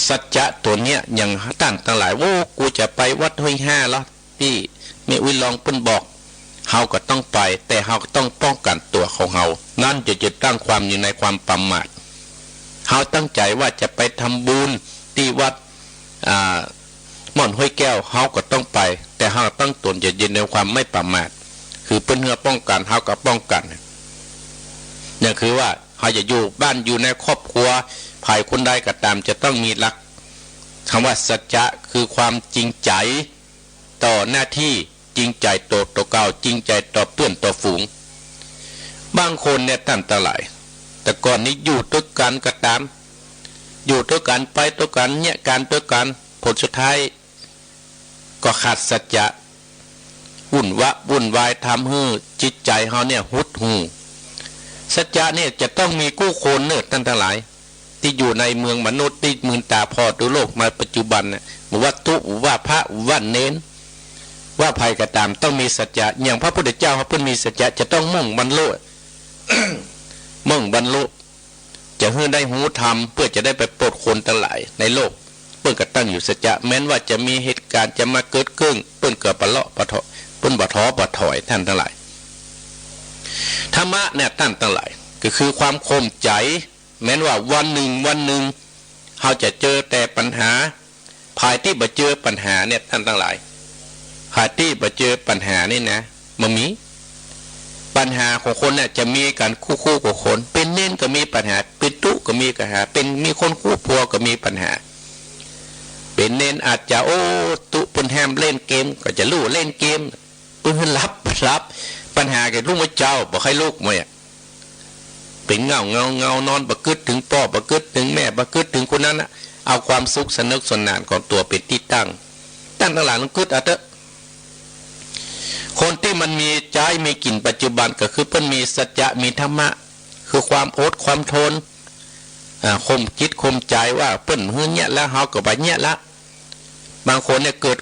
สัจจะตั๋วเนี้ย อย่างต้านตังหลาย โอ้ กูจะไปวัดห้วยห้าละ ตี้แม่อุ๊ยลองเปิ้นบอก เฮาก็ต้องไป แต่เฮาก็ต้องป้องกั๋นตั๋วของเฮา นั้นจะ จะตั้งความอยู่ในความประมาท เฮาตั้งใจ๋ว่าจะไปทำบุญตี้วัด อ่า ม่อนห้วยแก้ว เฮาก็ต้องไป แต่เฮาตั้งตนจะอยู่ในความไม่ประมาท คือเปิ้นหื้อป้องกั๋น เฮาก็ป้องกั๋น เนี่ยคือว่า เฮาจะอยู่บ้านอยู่ในครอบครัว ใผคนใดก็ต๋ามจะต้องมีหลัก กำว่าสัจจะคือความจริงใจ๋ต่อหน้าตี้ จริงใจ๋ต่อตั๋วเก่า จริงใจ๋ต่อเปื้อนต่อฝูง บางคนเนี่ยต้านตังหลาย แต่ก่อนนี้อยู่ตวยกั๋นก็ต๋าม อยู่ตวยกั๋น ไปตวยกั๋น เยียะก๋านตวยกั๋น ผลสุดท้าย ก็ขาดสัจจะ วุ่นวะวุ่นวาย ทำหื้อจิตใจ๋เฮาเนี่ยหดหู่ สัจจะเนี่ยจะต้องมีกู้คนเน่อต้านตังหลาย ตี้อยู่ในเมืองมนุษย์ ตี้มืนต๋าผ่อดูโลกมาปัจจุบันเนี่ย บ่ว่าตุ๊ บ่ว่าพระ บ่ว่าเณร ว่าใผก็ต๋ามต้องมีสัจจะ อย่างพระพุทธเจ้าเปิ้นมีสัจจะ จะต้องมุ่งบรรลุ มุ่งบรรลุ จะหื้อได้ฮู้ธรรม เปื้อจะได้ไปโปรดคนตังหลายในโลก เปิ้นก็ตั้งอยู่สัจจะ แม้นว่าจะมีเหตุก๋ารณ์จะมาเกิดขึ้น เปิ้นก็บ่เลาะบ่ถอย เปิ้นบ่ท้อบ่ถอย ต้านตังหลาย ธรรมะเนี่ยต้านตังหลาย ก็คือความข่มใจ๋ แม้นว่าวันนึ่งวันนึ่ง เฮาจะเจอแต่ปัญหา ใผตี้บ่เจอปัญหาเนี่ยต้านตังหลาย ใผตี้บ่เจอปัญหานี่นะ บ่มี ปัญหาของคนเนี่ยจะมีกั๋นคู่ๆ กับคน เป๋นเณรก็มีปัญหา เป๋นตุ๊ก็มีปัญหา เป๋น มีคนคู่ผัวก็มีปัญหา เป๋นเณรอาจจะ โอ้ ตุ๊เปิ้นแหมเล่นเกม ก็จะลู่เล่นเกม เปิ้นหื้อหลับ หลับ ปัญหาแก่ลุกเมื่อเจ๊า บ่ใค่ลุกเมื่อ เป๋นเหง้าเงาเงา นอนบ่กึ๊ดเถิงป้อ บ่กึ๊ดเถิงแม่ บ่กึ๊ดเถิงคนนั้นนะ เอาความสุขสนุกสนานของตั๋วเป๋นตี้ตั้ง ต้านตังหลายลองกึ๊ดเอาเต๊อะ คนตี้มันมีใจ๊มีกิ๋นปัจจุบันก็คือเปิ้นมีสัจจะ มีธรรมะ คือความอดความทน อ่า ข่มจิตข่มใจ๋ว่าเปิ้นหื้อเยียะแล้ว เฮาก็บ่เยียะละ บางคนเนี่ยเกิด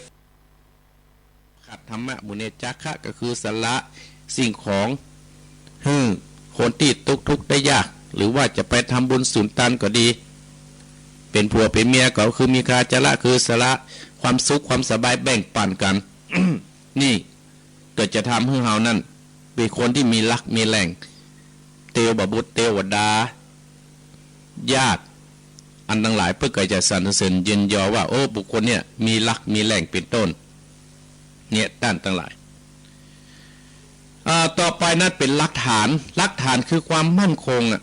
ขัดธรรมะหมู่เนี่ย จาคะ ก็คือสละสิ่งของหื้อคนตี้ตกทุกข์ได้ยาก หรือว่าจะไปทำบุญสุนตานก็ดี เป๋นผัวเป๋นเมียก็คือมีคาจาระ คือสละความสุขความสบายแบ่งปั๋นกั๋น นี่ก็จะทำหื้อเฮานั้นเป๋นคนตี้มีหลักมีแหล่ง เตวบุตรเตวดา ญาติ อันตังหลายเปิ้นก็จะสรรเสริญเยินยอว่า โอ้ บุคคลเนี่ยมีหลักมีแหล่งเป๋นต้น เนี่ย ต้านตังหลาย อ่า ต่อไปนั้นเป๋นหลักฐาน หลักฐานคือความมั่นคงอะ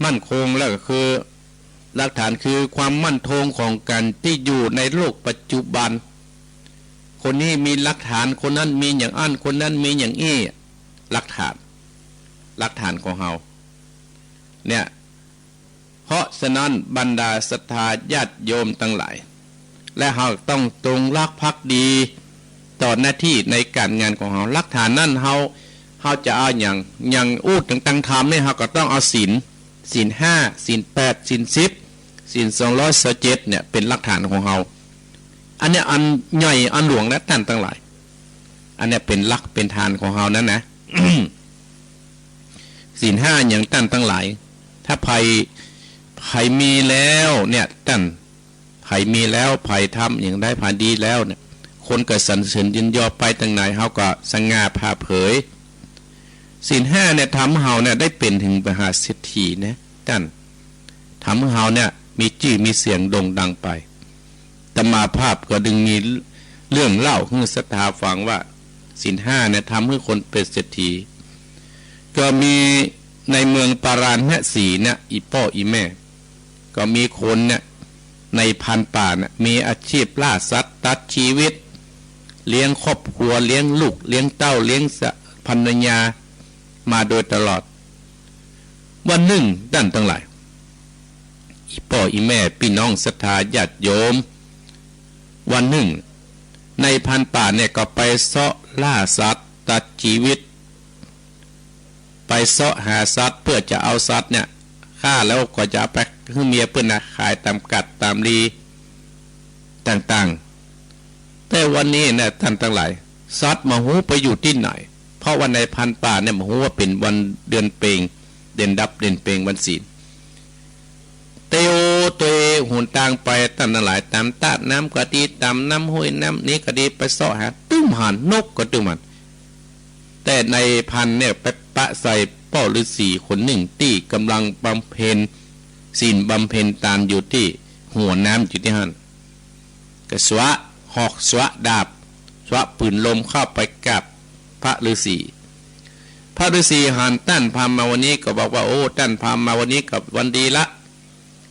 มั่นคงแล้วก็คือ หลักฐานคือความมั่นคงของก๋านตี้อยู่ในโลกปัจจุบัน คนนี้มีหลักฐาน คนนั้นมีอย่างอั้น คนนั้นมีอย่างอี้ หลักฐาน หลักฐานของเฮา เนี่ย เพราะฉะนั้นบรรดาศรัทธาญาติโยมตังหลาย และเฮาต้องจงรักภักดีต่อหน้าตี้ในก๋านงานของเฮา หลักฐานนั้นเฮา เฮาจะเอาหยัง อย่างอู้ตังๆ ธรรมเนี่ย เฮาก็ต้องเอาศีล ศีลห้า ศีลแปด ศีลสิบ ศีลสองร้อยซาวเจ็ดเนี่ยเป๋นหลักฐานของเฮา อันเนี้ยอันใหญ่อันหลวงนะต้านตังหลาย อันเนี้ยเป๋นหลักเป๋นฐานของเฮานั้นนะ ศีลห้าอย่างต้านตังหลาย ถ้าใผ ใผมีแล้วเนี่ย ต้าน ใผมีแล้ว ใผทำอย่างใด ใผดีแล้วเนี่ย คนก็สรรเสริญยินยอไปตังไหน เฮาก็สง่าผ่าเผย ศีลห้าเนี่ยทำหื้อเฮาเนี่ยได้เป๋นถึงมหาเศรษฐีนะต้าน ทำหื้อเฮาเนี่ยมีจื้อมีเสียงโด่งดังไป อาตมาภาพก็จึงมีเรื่องเล่าหื้อศรัทธาฟังว่า ศีลห้าเนี่ยทำหื้อคนเป๋นเศรษฐี ก็มีในเมืองปาราณสีเนี่ย อี่ป้ออี่แม่ ก็มีคนเนี่ย ในพรานป่าเนี่ย มีอาชีพล่าสัตว์ตัดชีวิต เลี้ยงครอบครัว เลี้ยงลูก เลี้ยงเต้า เลี้ยงสะ ภรรยา มาโดยตลอด วันนึ่งต้านตังหลาย อี่ป้ออี่แม่ ปี้น้องศรัทธาญาติโยม วันนึ่ง ในพรานป่าเนี่ยก็ไปเซาะล่าสัตว์ตัดชีวิต ไปเซาะหาสัตว์เปื้อจะเอาสัตว์เนี่ยฆ่าแล้วก็จะเอาไปหื้อเมียเปิ้นนะ ขายต๋ามกัดต๋ามลีต่างๆ แต่วันนี้นะต้านตังหลาย สัตว์บ่ฮู้ไปอยู่ตี้ไหน เพราะว่าในพรานป่าเนี่ยบ่ฮู้ว่าเป๋นวันเดือนเพ็ญ เดือนดับเดือนเพ็ญวันศีล เตียวตวยหนตางไปต้านตังหลาย ต๋ามต้าน้ำก็ดี ต๋ามน้ำห้วยน้ำนี้ก็ดี ไปเซาะหา ตึ้มหัน นกก็ตึ้มหัน แต่ในพรานเนี่ยไปปะใส่ป้อฤๅษีคนนึ่งตี้ก่ำลังบำเพ็ญศีลบำเพ็ญตานอยู่ตี้หัวน้ำอยู่ตี้หั้น ก็สวะหอกสวะดาบ สวะปืนลมเข้าไปกราบพระฤๅษี พระฤๅษีหันต้านพราหมณ์มาวันนี้ก็บอกว่า โอ้ ต้านพราหมณ์มาวันนี้ก็วันดีละ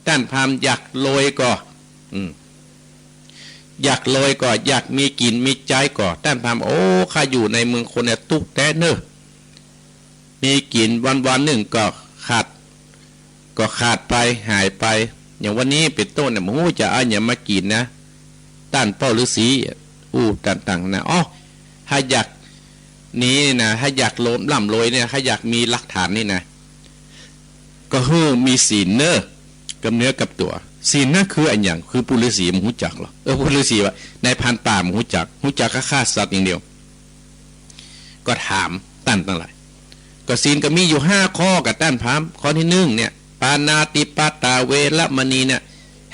ต้านพราหมณ์อยากรวยก่อ อืม อยากรวยก่อ อยากมีกิ๋นมีใจ๊ก่อ ต้านพราหมณ์ โอ้ ข้าอยู่ในเมืองคนเนี่ยตุ๊กแต๊เน่อ มีกิ๋นวันๆ นึ่งก็ขาด ก็ขาดไปหายไป อย่างวันนี้เป๋นต้นเนี่ย บ่ฮู้จะเอาหยังมากิ๋นนะ ต้านป้อฤๅษีอู้ต่างๆ นะ อ้อ ถ้าอยากนี้นะ ถ้าอยากร่ำรวยเนี่ย ถ้าอยากมีหลักฐานนี่นะ ก็หื้อมีศีลเน่อ กับเนื้อกับตั๋ว ศีลนั้นคืออะหยัง คือปุริสีบ่ฮู้จักหรอ เออ ปุริสีว่า ในพรานป่าบ่ฮู้จัก ฮู้จักก็ฆ่าสัตว์อย่างเดียว ก็ถามต้านตังหลาย ก็ศีลก็มีอยู่ห้าข้อกับต้านพราหมณ์ ข้อตี้นึ่งเนี่ย ปาณาติปาตาเวระมณีเนี่ย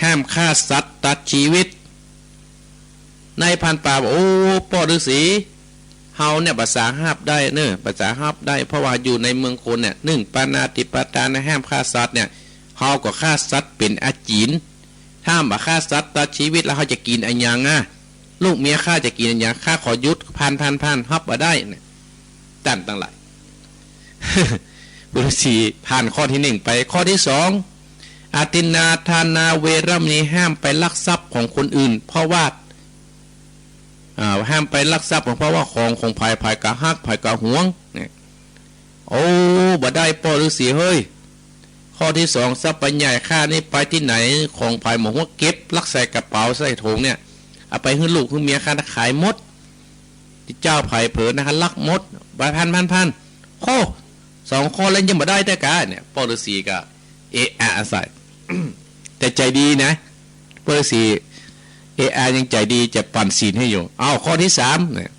ห้ามฆ่าสัตว์ตัดชีวิต ในพรานป่าบอก โอ้ ป้อฤๅษี เฮาเนี่ยบ่สาฮับได้เน่อ บ่สาฮับได้ เพราะว่าอยู่ในเมืองคนเนี่ย นึ่ง ปาณาติปาตานะ ห้ามฆ่าสัตว์เนี่ย เฮาก็ฆ่าสัตว์เป๋นอาจีน ถ้าบ่ฆ่าสัตว์ตัดชีวิตแล้วเฮาจะกิ๋นอะหยังอะ ลูกเมียข้าจะกิ๋นอะหยัง ข้าขอหยุด ผ่าน ผ่าน ผ่าน ฮับบ่ได้เนี่ย ต้านตังหลาย ปุริสีผ่านข้อตี้นึ่งไป ข้อตี้สอง อทินนาทานาเวระมณี ห้ามไปลักทรัพย์ของคนอื่น เพราะว่า อ่า ห้ามไปลักทรัพย์ของ เพราะว่าของของใผ ใผก็ฮัก ใผก็หวง เนี่ย โอ้ บ่ได้ป้อฤๅษีเฮ้ย ข้อตี้สอง ทรัพย์อันใหญ่ข้านี่ไปตี้ไหน ของใผบ่ฮู้ เก็บลักใส่กระเป๋าใส่ถุงเนี่ย เอาไปหื้อลูกหื้อเมียข้านะ ขายหมด ตี้เจ้าใผเผลอนะ ลักหมด บ่ ผ่าน ผ่าน ผ่าน โอ้ สองข้อแล้วยังบ่ได้แต๊กา เนี่ย ป้อฤๅษีก็ เอะอะใส่ แต่ใจ๋ดีนะ ป้อฤๅษี เอะอะยังใจ๋ดี จะปั๋นศีลหื้ออยู่ เอ้า ข้อตี้สามเนี่ย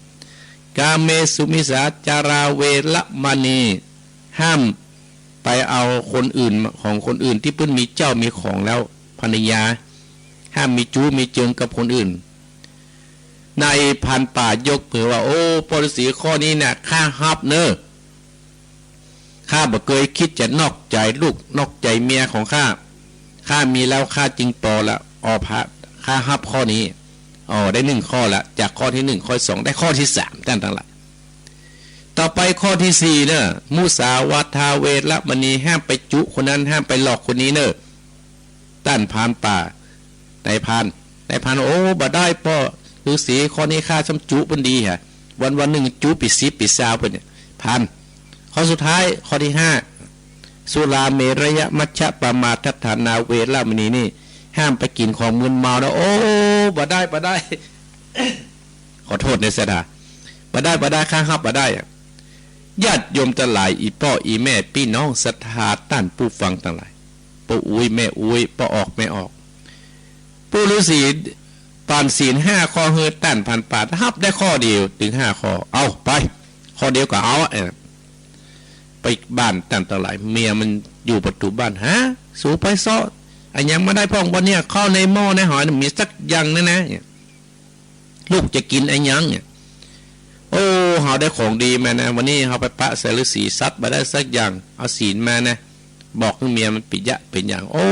กาเมสุมิจฉาจาราเวระมณี ห้ามไปเอาคนอื่น ของคนอื่นตี้เปิ้นมีเจ้ามีของแล้ว ภรรยา ห้ามมีจู๊มีเจิงกับคนอื่น นายพรานป่ายกมือว่า โอ้ ป้อฤๅษี ข้อนี้น่ะ ข้าฮับเน่อ ข้าบ่เกยกึ๊ดจะนอกใจ๋ลูก นอกใจ๋เมียของข้า ข้ามีแล้วข้าจึงปอละ อ้อ พระ ข้าฮับข้อนี้ อ้อ ได้หนึ่งข้อละ จากข้อตี้หนึ่ง ข้อตี้สอง ได้ข้อตี้สาม ต้านตังหลาย ต่อไปข้อตี้สี่เน่อ มุสาวาทาเวระมณี ห้ามไปจุคนนั้น ห้ามไปหลอกคนนี้เน่อ ต้านพรานป่า นายพราน นายพราน โอ้ บ่ได้ป้อฤๅษี ข้อนี้ข้าซ้ำจุเปิ้นดีฮะ วันๆ นึ่งจุไปสิบไปซาวเปิ้นเนี่ย พราน ข้อสุดท้าย ข้อตี้ห้า สุราเมรยมัชฌปมาทัฏฐานาเวระมณีนี่ ห้ามไปกิ๋นของมึนเมานะ โอ้ บ่ได้ บ่ได้ ขอโต้ษเน่อศรัทธา บ่ได้ บ่ได้ ข้าฮับบ่ได้อะ ญาติโยมตังหลาย อี่ป้ออี่แม่ปี้น้องศรัทธาต้านผู้ฟังตังหลาย ป้ออุ๊ยแม่อุ๊ย ป้อออกแม่ออก ปู่ฤๅษีปั๋นศีลห้าข้อหื้อต้านพรานป่า ฮับได้ข้อเดียว ตึงห้าข้อ เอาไป ข้อเดียวก็เอาอะ เออ ไปบ้านต้านตังหลาย เมียมันอยู่ประตู๋บ้าน ฮะ สูไปเซาะอะหยังมาได้พ่องบ่เนี่ย ข้าวในหม้อในหอยมีสักอย่างนะนะ ลูกจะกิ๋นอะหยังเนี่ย โอ้ เฮาได้ของดีมานะ วันนี้เฮาไปปะใส่ฤๅษีสัตว์บ่ได้สักอย่าง เอาศีลมานะ บอกหื้อเมียมันปิยะเป๋นอย่าง โอ้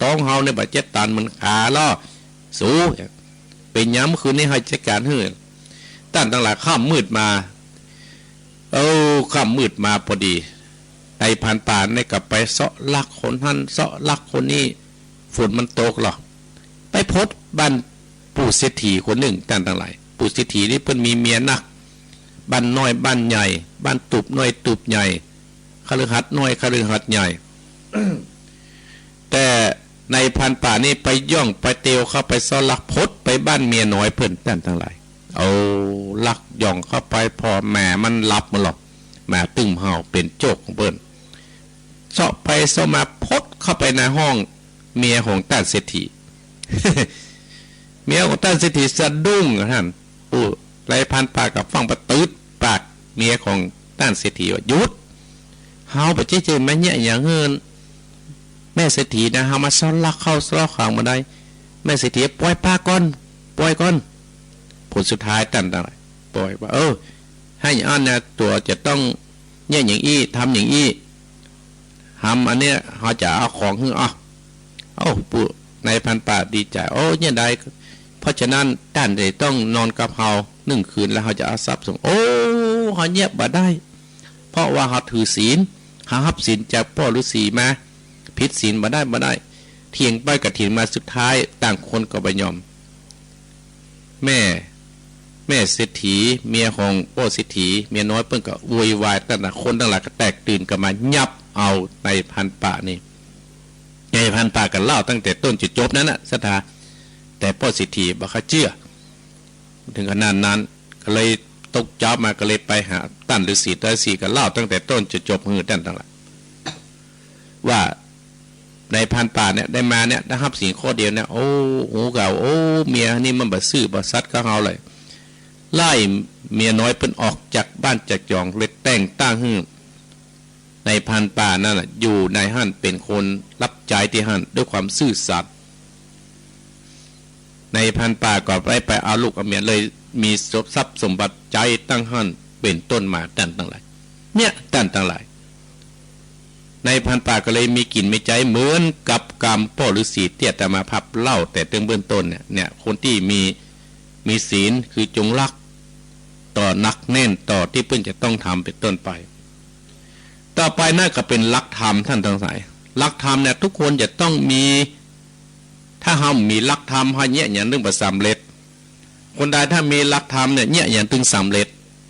ต๊องเฮาเนี่ยบ่าเจ็ดตันมันขาล้อ สู เป๋นหยัง เมื่อคืนนี้เฮาจัดก๋านหื้อ ต้านตังหลาย ค่ำมืดมา เออ ค่ำมืดมาพอดี นายพรานป่าเนี่ยก็ไปเซาะลักคนหั้น เซาะลักคนนี้ ฝนมันตกลอ ไปพบบ้านปู่เศรษฐีคนนึ่ง ต้านตังหลาย ปู่เศรษฐีนี่เปิ้นมีเมียนัก บ้านน้อยบ้านใหญ่ บ้านตูบน้อยตูบใหญ่ คฤหัสถ์น้อยคฤหัสถ์ใหญ่ แต่นายพรานป่านี่ไปย่องไปเตียวเข้าไปเซาะลัก พบไปบ้านเมียน้อยเปิ้น ต้านตังหลาย เอาลักย่องเข้าไป ผ่อแหมมันหลับหมดลอ แหมตึมเห่าเป๋นโจ๊กของเปิ้น เซาะไปเซาะมา พดเข้าไปในห้องเมียของต้านเศรษฐี เมียของต้านเศรษฐีสะดุ้งอะต้าน โอ้ นายพรานป่าก็ฟั่งปะตื๊ดปากเมียของต้านเศรษฐีว่า หยุด เฮาบ่ใจ้จะมาเยียะหยังหื้อแม่เศรษฐีนะ เฮามาเซาะลักเข้าเซาะของบ่ได้ แม่เศรษฐี ป่อยป้าก่อน ป่อยก่อน ผลสุดท้ายต้านตังหลาย ป่อยว่า เออ หื้ออั้นนะ ตั๋วจะต้องเยียะหยังอี้ ทำหยังอี้ หำอันเนี้ย เฮาจะเอาของหื้อ อ้อ โอ้ ปู่ นายพรานป่าดีใจ๋ โอ้ เยียะได้ เพราะฉะนั้นต้านจะต้องนอนกับเฮานึ่งคืน แล้วเฮาจะเอาทรัพย์ส่ง โอ้ เฮาเยียะบ่ได้ เพราะว่าเฮาถือศีล เฮาฮับศีลจากป้อฤๅษีมา ผิดศีลบ่ได้ บ่ได้ เถียงไปก็เถียงมา สุดท้ายต่างคนก็บ่ยอม แม่ แม่เศรษฐี เมียของป้อเศรษฐี เมียน้อยเปิ้นก็โวยวาย ต้านตังหลาย คนตังหลายก็แตกตื่นกั๋นมา ยับเอานายพรานป่านี่ นายพรานป่าก็เล่าตั้งแต่ต้นจนจบนั้นน่ะ ศรัทธา แต่ป้อเศรษฐีบ่เข้าเจื้อ ถึงขนาดนั้น ก็เลยตกเจ๊ามา ก็เลยไปหาต้านฤๅษี ต้านฤๅษีก็เล่าตั้งแต่ต้นจนจบหื้อต้านตังหลาย ว่านายพรานป่าเนี่ยได้มาเนี่ย ได้ฮับศีลข้อเดียวเนี่ย โอ้ ฮู้ข่าว โอ้ เมียนี่มันบ่ซื่อบ่สัตย์กับเฮาเลย ไล่เมียน้อยเปิ้นออกจากบ้านจากจอง เลยแต่งตั้งหื้อ นายพรานป่านั่นน่ะ อยู่ในหั้นเป๋นคนฮับใจ๊ตี้หั้นด้วยความซื่อสัตย์ นายพรานป่าก็ได้ไปเอาลูกเอาเมีย เลยมีทรัพย์สมบัติใจ๊ตั้งหั้นเป๋นต้นมา ต้านตังหลาย เนี่ย ต้านตังหลาย นายพรานป่าก็เลยมีกิ๋นมีใจ๊เหมือนกับกำป้อฤๅษีตี้อาตมาภาพเล่าแต่เตื้องเบื้องต้นเนี่ย เนี่ย คนตี้มี มีศีลคือจงรักต่อ หนักแน่นต่อตี้เปิ้นจะต้องทำเป๋นต้นไป ต่อไปนั่นก็เป๋นหลักธรรมต้านตังหลาย หลักธรรมเนี่ยทุกคนจะต้องมี ถ้าเฮาบ่มีหลักธรรม เฮาเยียะหยังนึ่งบ่สำเร็จ คนใดถ้ามีหลักธรรมเนี่ย เยียะหยังตึงสำเร็จ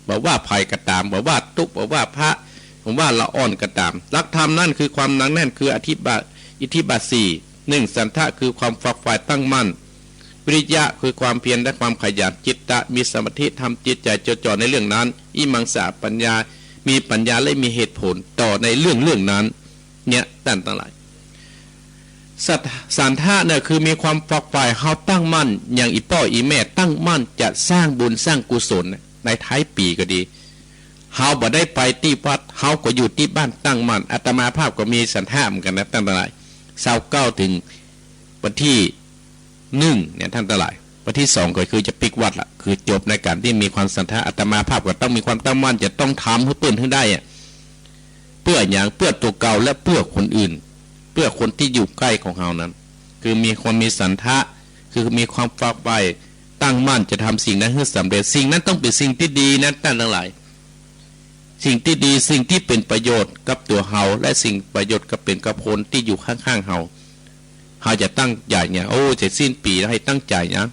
บ่ว่าใผก็ต๋าม บ่ว่าตุ๊ บ่ว่าพระ บ่ว่าละอ่อนก็ต๋าม หลักธรรมนั่นคือความหนักแน่น คืออธิบา อิทธิบาทสี่ นึ่ง ฉันทะ คือความฝักใฝ่ตั้งมั่น วิริยะ คือความเพียรและความขยัน จิตตะ มีสมาธิ ทำจิตใจ๋จดจ่อในเรื่องนั้น วิมังสา ปัญญา มีปัญญาและมีเหตุผลต่อในเรื่องเรื่องนั้น เนี่ย ต้านตังหลาย สัท- ฉันทะเนี่ยคือมีความฝักใฝ่ เฮาตั้งมั่น อย่างอี่ป้ออี่แม่ตั้งมั่นจะสร้างบุญสร้างกุศลในท้ายปี๋ก็ดี เฮาบ่ได้ไปตี้วัด เฮาก็อยู่ตี้บ้านตั้งมั่น อาตมาภาพก็มีฉันทะเหมือนกั๋นนะต้านตังหลาย ซาวเก้าเถิงวันตี้ นึ่งเนี่ยต้านตังหลาย วันตี้สองก็คือจะปิ๊กวัดละ คือจบในก๋านตี้มีความฉันทะ อาตมาภาพก็ต้องมีความตั้งมั่น จะต้องทำหื้อเปิ้นหื้อได้อะ เปื้อหยัง เปื้อตั๋วเก่าและเปื้อคนอื่น เปื้อคนตี้อยู่ใก้ของเฮานั้น คือมีความมีฉันทะ คือมีความฝักใฝ่ ตั้งมั่นจะทำสิ่งนั้นหื้อสำเร็จ สิ่งนั้นต้องเป๋นสิ่งตี้ดีนะต้านตังหลาย สิ่งตี้ดี สิ่งตี้เป๋นประโยชน์กับตั๋วเฮา และสิ่งประโยชน์ก็เป๋นกับคนตี้อยู่ข้างๆ เฮา เฮาจะตั้งใจ๋เนี่ย โอ้ จะสิ้นปี๋แล้ว หื้อตั้งใจ๋นะ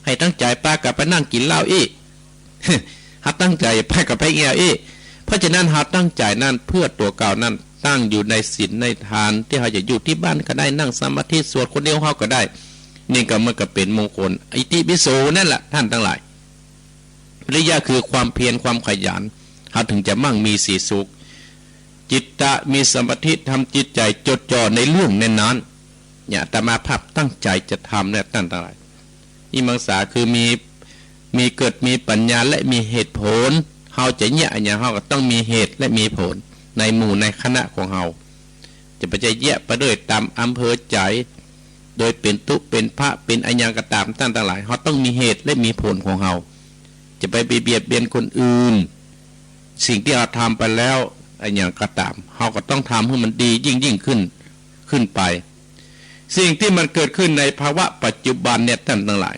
หื้อตั้งใจ๋ ปากั๋นไปนั่งกิ๋นเหล้าอี้ เฮาตั้งใจ๋ ปากั๋นไปเอี่ยวอี้ เพราะฉะนั้นเฮาตั้งใจ๋นั้นเปื้อตั๋วเก่านั้น ตั้งอยู่ในศีลในทาน ตี้เฮาจะอยู่ตี้บ้านก็ได้ นั่งสมาธิสวดคนเดียวเฮาก็ได้ นี่ก็มันก็เป๋นมงคล อิติปิโสนั่นแหละต้านตังหลาย วิริยะคือความเพียรความขยัน เฮาเถิงจะมั่งมีสีสุข จิตตะ มีสมาธิ ทำจิตใจ๋จดจ่อในเรื่องนั้นๆ เนี่ย อาตมาภาพตั้งใจ๋จะทำเนี่ยต้านตังหลาย วิมังสาคือมี มีเกิดมีปัญญาและมีเหตุผล เฮาจะเยียะอะหยังเฮาก็ต้องมีเหตุและมีผล ในหมู่ในคณะของเฮา จะบ่ใจ้เยียะไปโดยต๋ามอำเภอใจ๋ โดยเป๋นตุ๊เป๋นพระเป๋นอะหยังก็ต๋ามต้านตังหลาย เฮาต้องมีเหตุและมีผลของเฮา จะไปเบียดเบียนคนอื่น สิ่งตี้เฮาทำไปแล้วอะหยังก็ต๋าม เฮาก็ต้องทำหื้อมันดียิ่งๆ ขึ้น ขึ้นไป สิ่งตี้มันเกิดขึ้นในภาวะปัจจุบันเนี่ยต้านตังหลาย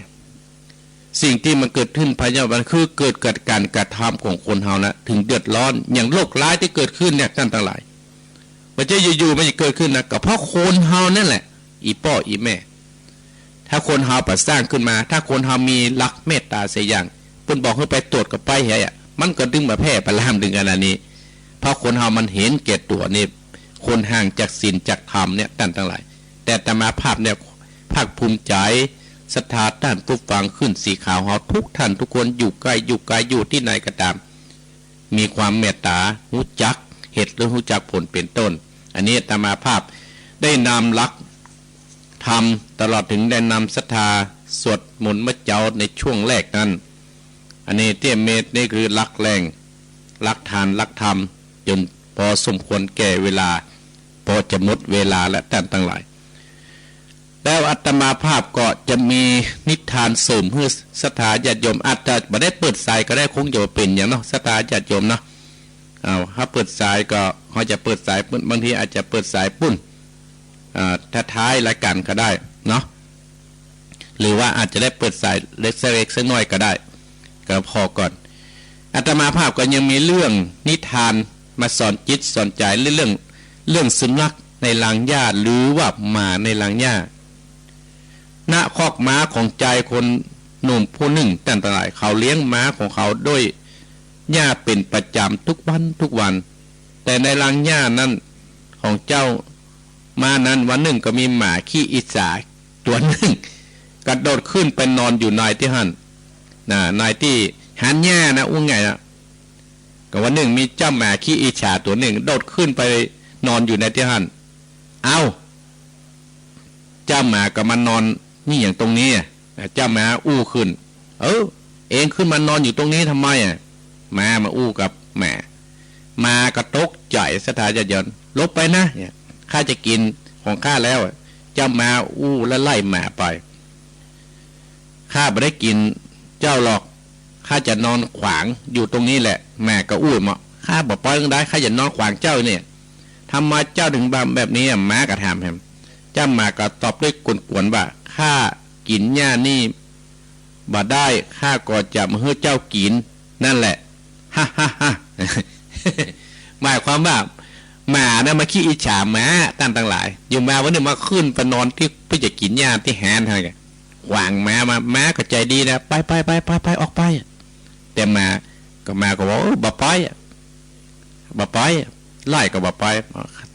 สิ่งตี้มันเกิดขึ้นภายในปัจจุบันคือเกิดจากก๋านกระทำของคนเฮานะ เถิงเดือดร้อน อย่างโรคร้ายตี้เกิดขึ้นเนี่ยต้านตังหลาย บ่ใจ้อยู่ๆ มันจะเกิดขึ้นนะ ก็เพราะคนเฮานั่นแหละ อี่ป้ออี่แม่ ถ้าคนเฮาบ่สร้างขึ้นมา ถ้าคนเฮามีหลักเมตต๋าเสียอย่าง เปิ้นบอกหื้อไปตรวจก็ไปเหียอะ มันก็ดึงบ่าแพร่บ่าลามเถิงขนาดนี้ เพราะคนเฮามันเห็นแก่ตั๋วนี่ คนห่างจากศีลจากธรรมเนี่ยต้านตังหลาย แต่อาตมาภาพเนี่ยภาคภูมิใจ๋ ศรัทธาต้านผู้ฟังคลื่นสีขาวเฮาทุกท่านทุกคน อยู่ใก้อยู่ไกล อยู่ตี้ไหนก็ต๋าม มีความเมตต๋า ฮู้จักเหตุและฮู้จักผลเป๋นต้น อันนี้อาตมาภาพได้นำหลักธรรม ตลอดเถิงได้นำศรัทธาสวดมนต์เมื่อเจ๊าในช่วงแรกนั้น อันนี้เตี้ยเมตนี่คือหลักแหล่ง หลักฐาน หลักธรรม จ๋นปอสมควรแก่เวลา ปอจะหมดเวลาแล้วต้านตังหลาย แล้วอาตมาภาพก็จะมีนิทานเสริมหื้อศรัทธาญาติโยม อาจจะบ่ได้เปิดสายก็ได้ คงจะบ่เป๋นหยังเนาะ ศรัทธาญาติโยมเนาะ อ้าว ถ้าเปิดสายก็ เฮาจะเปิดสายปุ้น บางทีอาจจะเปิดสายปุ้น อ่า ท้ายๆ รายก๋านก็ได้เนาะ หรือว่าอาจจะได้เปิดสายเล็กสักเล็กสักน้อยก็ได้ ก็ผ่อก่อน อาตมาภาพก็ยังมีเรื่องนิทานมาสอนจิตสอนใจ๋ เรื่อง เรื่องสุนัขในรางหญ้า หรือว่าหมาในรางหญ้า ณ คอกม้าของจายคนหนุ่มผู้นึ่ง ต้านตังหลาย เขาเลี้ยงม้าของเขาด้วยหญ้าเป๋นประจ๋ำทุกวันทุกวัน แต่ในรางหญ้านั้นของเจ้าม้านั้น วันนึ่งก็มีหมาขี้อิจฉาตั๋วนึ่ง กระโดดขึ้นไปนอนอยู่ในตี้หั้น นะ ในตี้หันหญ้านะ อู้ง่ายนะ ก็วันนึ่งมีเจ้าหมาขี้อิจฉาตั๋วนึ่ง โดดขึ้นไปนอนอยู่ในตี้หั้น เอ้า เจ้าหมาก็มานอนนี่หยังตรงนี้อะ เจ้าหมาอู้ขึ้น เออ เองขึ้นมานอนอยู่ตรงนี้ทำไมอะ หมามาอู้กับหมา หมาก็ตกใจ๋ ศรัทธาญาติโยม หลบไปนะ เนี่ย ข้าจะกิ๋นของข้าแล้ว เจ้าหมาอู้แล้วไล่หมาไป ข้าบ่ได้กิ๋นเจ้าหรอก ข้าจะนอนขวางอยู่ตรงนี้แหละ หมาก็อู้เมาะ ข้าบ่ปล่อยมึงได้ ข้าจะนอนขวางเจ้าเนี่ย ทำไมเจ้าเถิงทำแบบนี้อะ หมาก็ถามแหม เจ้าหมาก็ตอบด้วยกวนๆ ว่า ข้ากิ๋นหญ้านี่บ่ได้ ข้าก็จะมาหื้อเจ้ากิ๋นนั่นแหละ ฮ่าฮ่าฮ่า หมายความว่าหมานะมาขี้อิจฉาหมา ต้านตังหลาย อยู่มาวันนึ่งมาขึ้นไปนอนตี้ เปื้อจะกิ๋นหญ้าตี้หันหั้น ขวางหมามา หมาก็ใจ๋ดีนะ ไปไปไปไปไป ออกไป แต่หมาก็ หมาก็บอก เออ บ่ไปอะ บ่ไปอะ ไล่ก็บ่ไป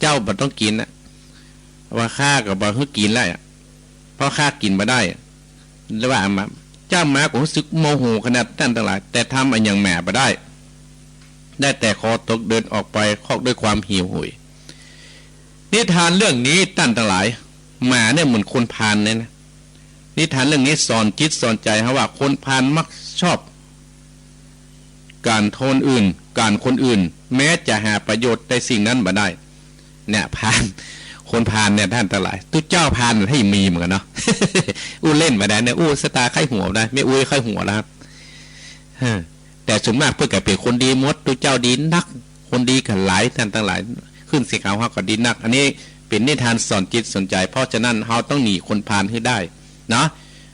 เจ้าบ่ต้องกิ๋นนะ ว่าข้าก็บ่หื้อกิ๋นแล้วอะ เพราะข้ากิ๋นบ่ได้อะ แล้วว่ามา เจ้าหมาก็รู้สึกโมโหขนาด ต้านตังหลาย แต่ทำอะหยังหมาบ่ได้ ได้แต่ขอตกเดินออกไปคอกด้วยความหิวโหย นิทานเรื่องนี้ต้านตังหลาย หมาเนี่ยเหมือนคนพาลเนี่ยนะ นิทานเรื่องนี้สอนจิตสอนใจเฮาว่าคนพาลมักชอบ ก๋านคนอื่น ก๋านคนอื่น แม้จะหาประโยชน์ในสิ่งนั้นบ่ได้ เนี่ยพาล คนพาลเนี่ยต้านตังหลาย ตุ๊เจ้าพาลถ้ายังมีเหมือนกั๋นเนาะ อู้เล่นไปได้เนี่ย อู้สตาร์ใค่หัวได้ แม่อุ๊ยใค่หัวแล้วครับ เออ แต่ส่วนมากเปิ้นก็เป๋นคนดีหมด ตุ๊เจ้าดีนัก คนดีก็หลาย ต้านตังหลาย ขึ้นสีขาวเฮาก็ดีนัก อันนี้เป๋นนิทานสอนจิตสอนใจ เพราะฉะนั้นเฮาต้องหนีคนพาลหื้อได้เนาะ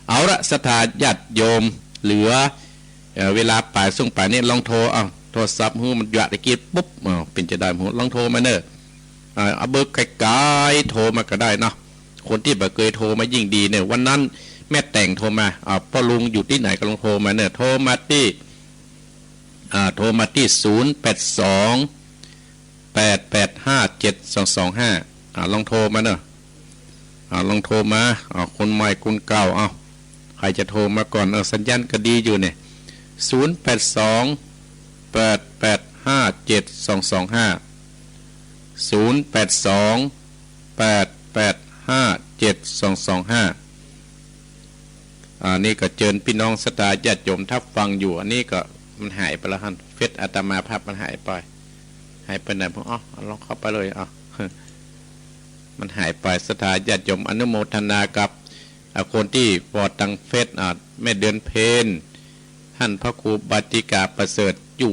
เอาละ ศรัทธาญาติโยม เหลือ เอ่อ เวลาป๋ายส่วงป๋ายนี้ลองโทร เอ้า โทรศัพท์หื้อมันหยวะตะกี้ปุ๊บ เอ้า เป๋นจะได้บ่ ลองโทรมาเน่อ อ่า เอาเบอร์ไก๋ๆ โทรมาก็ได้เนาะ คนตี้บ่เกยโทรมายิ่งดีเน่อ วันนั้นแม่แต่งโทรมา อ่า ป้อลุงอยู่ตี้ไหนก็ลองโทรมาเน่อ โทรมาตี้ อ่า โทรมาตี้ ศูนย์ แปด สอง แปด แปด ห้า เจ็ด สอง สอง ห้า อ่า ลองโทรมาเน่อ อ่า ลองโทรมา อ่า คนใหม่คนเก่า เอ้า ใผจะโทรมาก่อน เออ สัญญาณก็ดีอยู่เนี่ย ศูนย์ แปด สอง แปด แปด ห้า เจ็ด สอง สอง ห้า ศูนย์ แปด สอง แปด แปด ห้า เจ็ด สอง สอง ห้า อ่า นี่ก็เจิญปี้น้องศรัทธาญาติโยมถ้าฟังอยู่ อันนี้ก็มันหายไปแล้วหั้น เฟซอาตมาภาพมันหายไป หายไปไหน อ๋อ ลองเข้าไปเลย อ๋อ มันหายไป ศรัทธาญาติโยมอนุโมทนากับ อ่า คนตี้ปอดตังเฟซ อ่า แม่เดือนเพ็ญ หั้นพระครูบาติกาประเสริฐ อยู่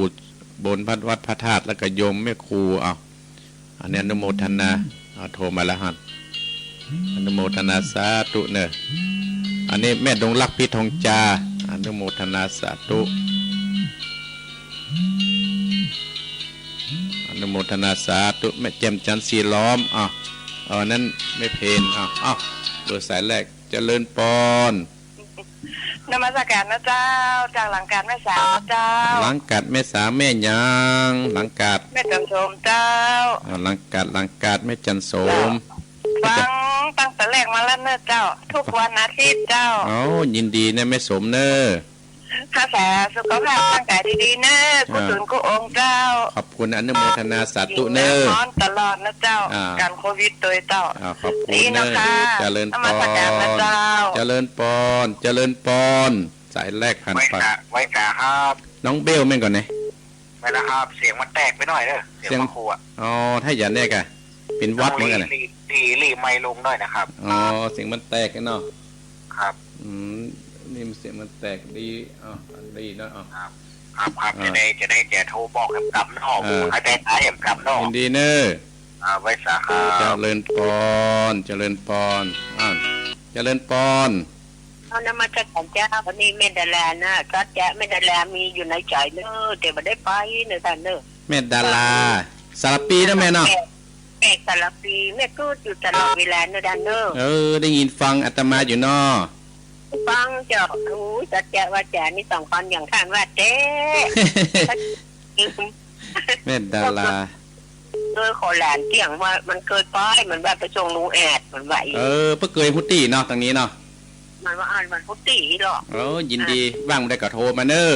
บนพระวัดพระธาตุ แล้วก็โยมแม่ครู เอา อันนี้อนุโมทนา เอา โทรมาแล้วหั้น อนุโมทนาสาธุเน่อ อันนี้แม่ดงรัก พิทองจา อนุโมทนาสาธุ อนุโมทนาสาธุ แม่แจ่มจันทร์ สีล้อม อ่ะ เอา นั้นแม่เพ็ญ อ่ะ เอา เบอร์สายแรก เจริญปอน นมัสการนะเจ้า จากหลังกาดแม่สางนะเจ้า หลังกาดแม่สาง แม่หยัง หลังกาด แม่จันทร์โสมเจ้า อ่า หลังกาด หลังกาด แม่จันทร์โสม ฟังตั้งแต่แรกมาแล้วเน่อเจ้า ทุกวันอาทิตย์เจ้า เอา ยินดีนะแม่โสมเน่อ รักษาสุขภาพร่างกายดีๆ เน่อ กู้ตนกู้องค์เจ้า ขอบคุณ อนุโมทนาสาธุเน่อ ฮ้อนตลอดนะเจ้า อ่า กั๋นโควิดตวยเจ้า อ่า ขอบคุณเน่อ ดีเนาะค่ะ เจริญปอน นมัสการนะเจ้า เจริญปอน เจริญปอน สายแรกผ่านไป ไหว้สา ไหว้สาครับ น้องเบลแม่นก่อเน่อ ไม่ละครับ เสียงมันแตกไปหน่อยเน่อ เสียง เสียง พระครูอะ อ๋อ ถ้าอย่างเนี้ยกะ เป๋นหวัดเหมือนกั๋นนะ หลี หลี หลีไมค์ลงหน่อยนะครับ อ๋อ เสียงมันแตกเนาะ ครับ อืม นี่มันเสียงมันแตกดี อ๋อ ดีเนาะ อ๋อ ครับ ครับ ครับ อ่า จะได้ จะได้ จะโทรบอกแหมกำเนาะ เออ ใครได้ขายแหมกำเนาะ ยินดีเน่อ อ่า ไหว้สาครับ เจริญปอน เจริญปอน อ่า เจริญปอน เอานมัสการเจ้า อันนี้แม่ดารานะ สัจจะแม่ดารามีอยู่ในใจ๋เน่อ แต่บ่ได้ไปเน่อต้านเน่อ แม่ดารา สารภีเนาะแม่เนาะ แม่ แม่สารภี แม่ก็อยู่ตลอดเวลาเน่อต้านเน่อ เออ ได้ยินฟังอาตมาอยู่เนาะ ฟังเจ้า โอ้ย สัจจะวาจานี่สองคนอย่างต้านว่าแต๊ แม่ดารา เออ ขอหลานเตี้ยงว่ามันเกยไป มันว่าไปส่งลุงแอด มันว่าอี้ เออ เปิ้นเกยฮู้ตี้เนาะ ตางนี้เนาะ มันว่าอั้นมันฮู้ตี้ดอก เออ ยินดี อ่ะ ว่างเมื่อใดก็โทรมาเน่อ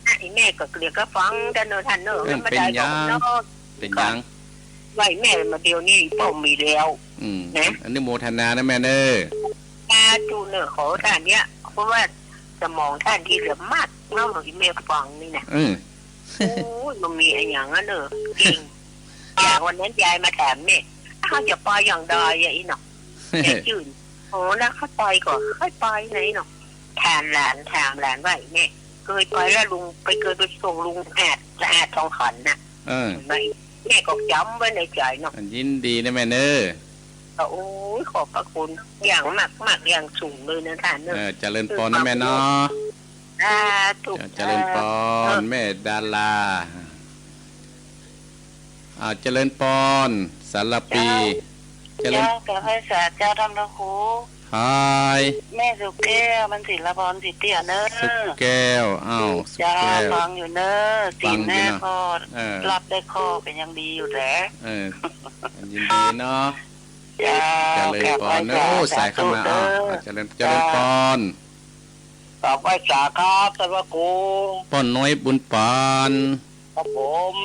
อ่ะ อีแม่ก็เดี๋ยวก็ฟังเน่อต้านเน่อ เออ มันบ่ได้ เป๋นหยัง ดอกเนาะ เป๋นหยัง ไหว้แม่มาเดี๋ยวนี้ป้อมีแล้ว อืม นะ อนุโมทนานะแม่เน่อ สาธุเน่อ ขอต้านเนี้ย เพราะว่าสมองต้านดีเหลือมากเนาะ อีแม่ฟังนี่นะ เออ โอ้ย มันมีอะหยังอะเน่อ จริง อย่างวันนั้นยายมาถามแม่ เฮาจะไปอย่างใดอะอี้เนาะ แม่จื้น โอ้ แล้วค่อยไปก่อ ค่อยไปไหนเนาะ ถามหลาน ถามหลานว่า แม่ เกยไปแล้วลุง ไปเกยไปส่งลุงแอด แอดทองขันน่ะ เออ แม่ก็จ๋ำไว้ในใจ๋เนาะ ยินดีนะแม่เน่อ ก็ โอ้ย ขอบพระคุณอย่างมากๆ อย่างสูงเลยนะต้านเน่อ เออ เจริญปอนนะแม่เนาะ สาธุ เจริญปอน เออ แม่ดารา อ่า เจริญปอน สารภี เจ้า เจริญ เจ้า กราบไหว้สาเจ้าต้านพระครู ฮาย แม่สุแก้ว มันศิลปอน สีเตี้ยเน่อ สุแก้ว อ้าว สุแก้ว ฟังอยู่เน่อ ฟังอยู่เนาะ ศีลแม่ก็ เออ รับได้ข้อเป๋นอย่างดีอยู่แต๊ เออ ยินดีเนาะ เจ้า เจริญปอนเน่อ กราบไหว้สา โอ้ สายเข้ามา สาธุเน่อ อ้าว เจริญ เจริญปอน กราบไหว้สาครับ ต้านพระครู ป้อน้อยบุญปาน ครับผม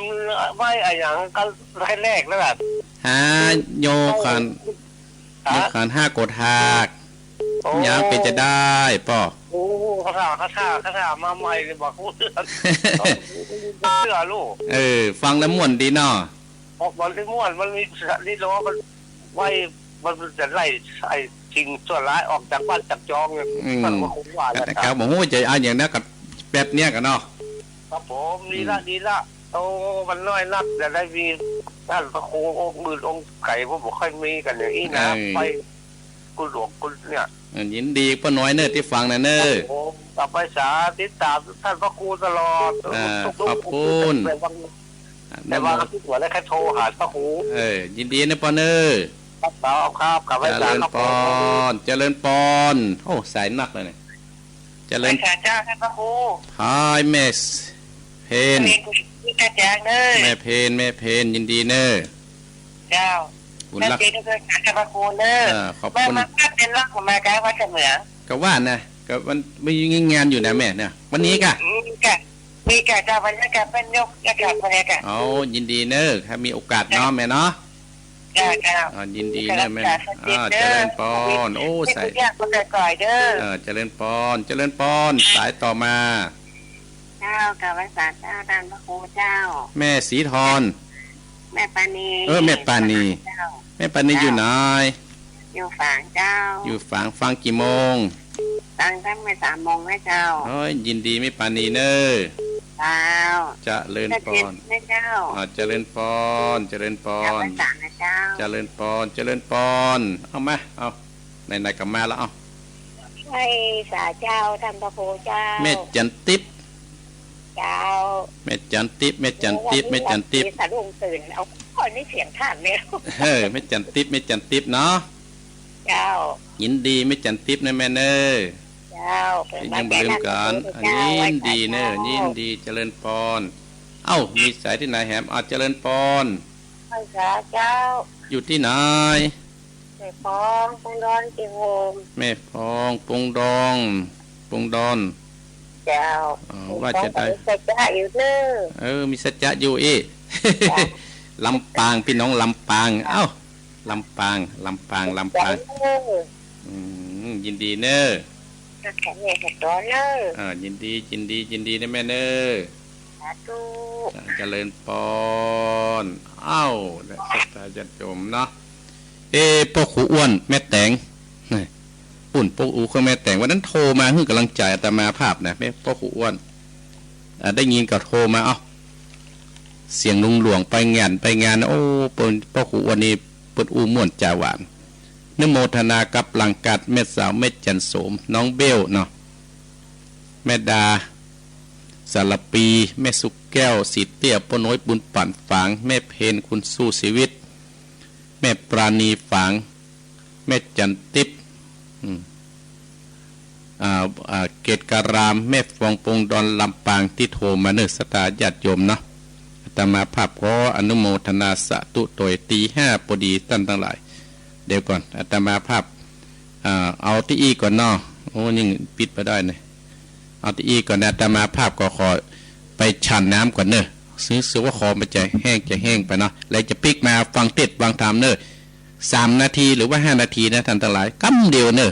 ไหว้อะหยังก็ไหว้แรกนั่นแหละ หาโยคัน ยกขันห้าโกฏหาก โอ้ ยามเป๋นจะได้ป้อ โอ้ คาถา คาถา คาถามาใหม่เลย บ่ฮู้เรื่อง เชื่อลูก เออ ฟังแล้วม่วนดีเนาะ ออกมาได้ม่วน มันมีสถานีล้อ มันไว้ มันจะไล่ไอ้สิ่งชั่วร้ายออกจากบ้านจากจองเนี่ย อืม ท่านก็คงว่าแหละ แต่ ครับ บ่ฮู้จะเอาอย่างนั้นกับแบบเนี้ยกันเนาะ ครับผม ดีละ อืม ดีละ โอ้ มันน้อยนัก จะได้มีท่านพระครูองค์อื่นองค์ไกล ผมบ่ค่อยมีกันอย่างนี้นะ เออ ไป กุหลวงกุเนี่ย เออ ยินดีป้อน้อยเน่อตี้ฟังนะเน่อ ครับผม กลับไปสาติดตามท่านพระครูตลอด อ่า ทุกๆ ขอบคุณ แต่บาง แต่บางอาทิตย์หัวแล้วแค่โทรหาพระครู เออ ยินดีนะป้อเน่อ ครับ ครับ ครับ กลับไปสาครับผม เจริญปอน เจริญปอน โอ้ สายนักเลยเนี่ย เจริญ ไหว้สาเจ้าท่านพระครู ฮายแม่เพน มีกระจ่างเน่อ แม่เพน แม่เพน ยินดีเน่อ เจ้า บุญรัก เจ้าเจริญเจ้าค่ะ พระครูเนอะ เออ ขอบคุณ มา มาพักเป็นรักของมากาวัดเสมอ ก็ว่านะ ก็มัน มันมีงานอยู่นะแม่เนี่ย วันนี้กะ อืม มีกะ มีกะ เจ้า วันนี้กะ เป็นยก ยกกะ วันนี้กะ เอา ยินดีเนอะ ถ้ามีโอกาสเนาะ เจ้า แม่เนาะ เจ้า เจ้า อ่า ยินดีเนอะแม่ รักษาสติ อ่า เด้อ เจริญปอน โอ้ มี ใส่ ทุกอย่างก็ก่อยๆ เด้อ เออ เจริญปอน เจริญปอน สายต่อมา เจ้า กราบไหว้สาเจ้า ท่านพระครูเจ้า แม่ศรีธร แม่ปานี เออ แม่ปานี เจ้า แม่ปานี เจ้า อยู่ไหน อยู่ฝางเจ้า อยู่ฝาง ฟังกี่โมง ฟังตั้งแต่สามโมงนะเจ้า โอ้ย ยินดีแม่ปานีเน่อ เจ้า เจริญปอน เจริญนะเจ้า อ่า เจริญปอน เจริญปอน กราบไหว้สานะเจ้า เจริญปอน เจริญปอน เอามา เอา ไหนๆ ก็มาแล้ว เอา ไหว้สาเจ้า ท่านพระครูเจ้า แม่จันทิพย์ เจ้า แม่จันทิพย์ แม่จันทิพย์ แม่จันทิพย์ สะดุ้งตื่น เอา โอ้ย นี่เสียงท่านเนี่ย เออ แม่จันทิพย์ แม่จันทิพย์เนาะ เจ้า ยินดีแม่จันทิพย์นะแม่เน่อ เจ้า ที่ยังบ่ลืมกั๋น เจ้า ยินดีเน่อ ไหว้สาเจ้า ยินดี เจริญปอน เอ้า มีสายตี้ไหนแหม อ่า เจริญปอน ไหว้สาเจ้า อยู่ตี้ไหน แม่ปอง ปงดอน เจียงโฮม แม่ปอง ปงดอง ปงดอน เจ้า อ๋อ ว่าจะได้ มีสัจจะอยู่เน่อ เออ มีสัจจะอยู่อี้ เจ้า ลำปาง พี่น้องลำปาง เอ้า ลำปาง ลำปาง ลำปาง เจ้าเน่อ อืม ยินดีเน่อ แข็งแรงแข็งตัวเน่อ อ่า ยินดี ยินดี ยินดีนะแม่เน่อ สาธุ อ่า เจริญปอน เอ้า และศรัทธาญาติโยมเนาะ เอ๊ะ ป้อครูอ้วน แม่แตง นี่ ปุ้น ป้อครูอ้วน แม่แตง วันนั้นโทรมาหื้อกำลังใจ๋อาตมาภาพนะ แม่ ป้อครูอ้วน อ่า ได้ยินก็โทรมา เอ้า เสียงลุงหลวงไปงาน ไปงาน โอ้ เปิ้น ป้อครูอ้วนนี่เปิ้นอู้ม่วนจ๋าหวาน อนุโมทนากับหลังกาดแม่สาว แม่จันโสม น้องเบลเนาะ แม่ดา สารปี แม่สุกแก้ว ศรีเตี้ย ป้อน้อย บุญปั่น ฝาง แม่เพน คุณสู้ชีวิต แม่ปราณี ฝาง แม่จันทิพย์ อืม อ่า อ่า เกตการาม แม่ฟอง ปงดอน ลำปาง ตี้โทรมาเน่อ ศรัทธาญาติโยมเนาะ อาตมาภาพขออนุโมทนาสาธุโตย ตีห้าปอดีต้านตังหลาย เดี๋ยวก่อน อาตมาภาพ อ่า เอาตี้อี้ก่อนเนาะ โอ้ ยิ่งปิดบ่ได้เนี่ย เอาตี้อี้ก่อนนะ อาตมาภาพก็ขอไปฉันน้ำก่อนเน่อ ซึ่ง ซึ่งว่าคอมันจะแห้ง จะแห้งไปเนาะ แล้วจะปิ๊กมาฟังเทศน์ฟังธรรมเน่อ สามนาทีหรือว่าห้านาทีนะต้านตังหลาย กำเดียวเน่อ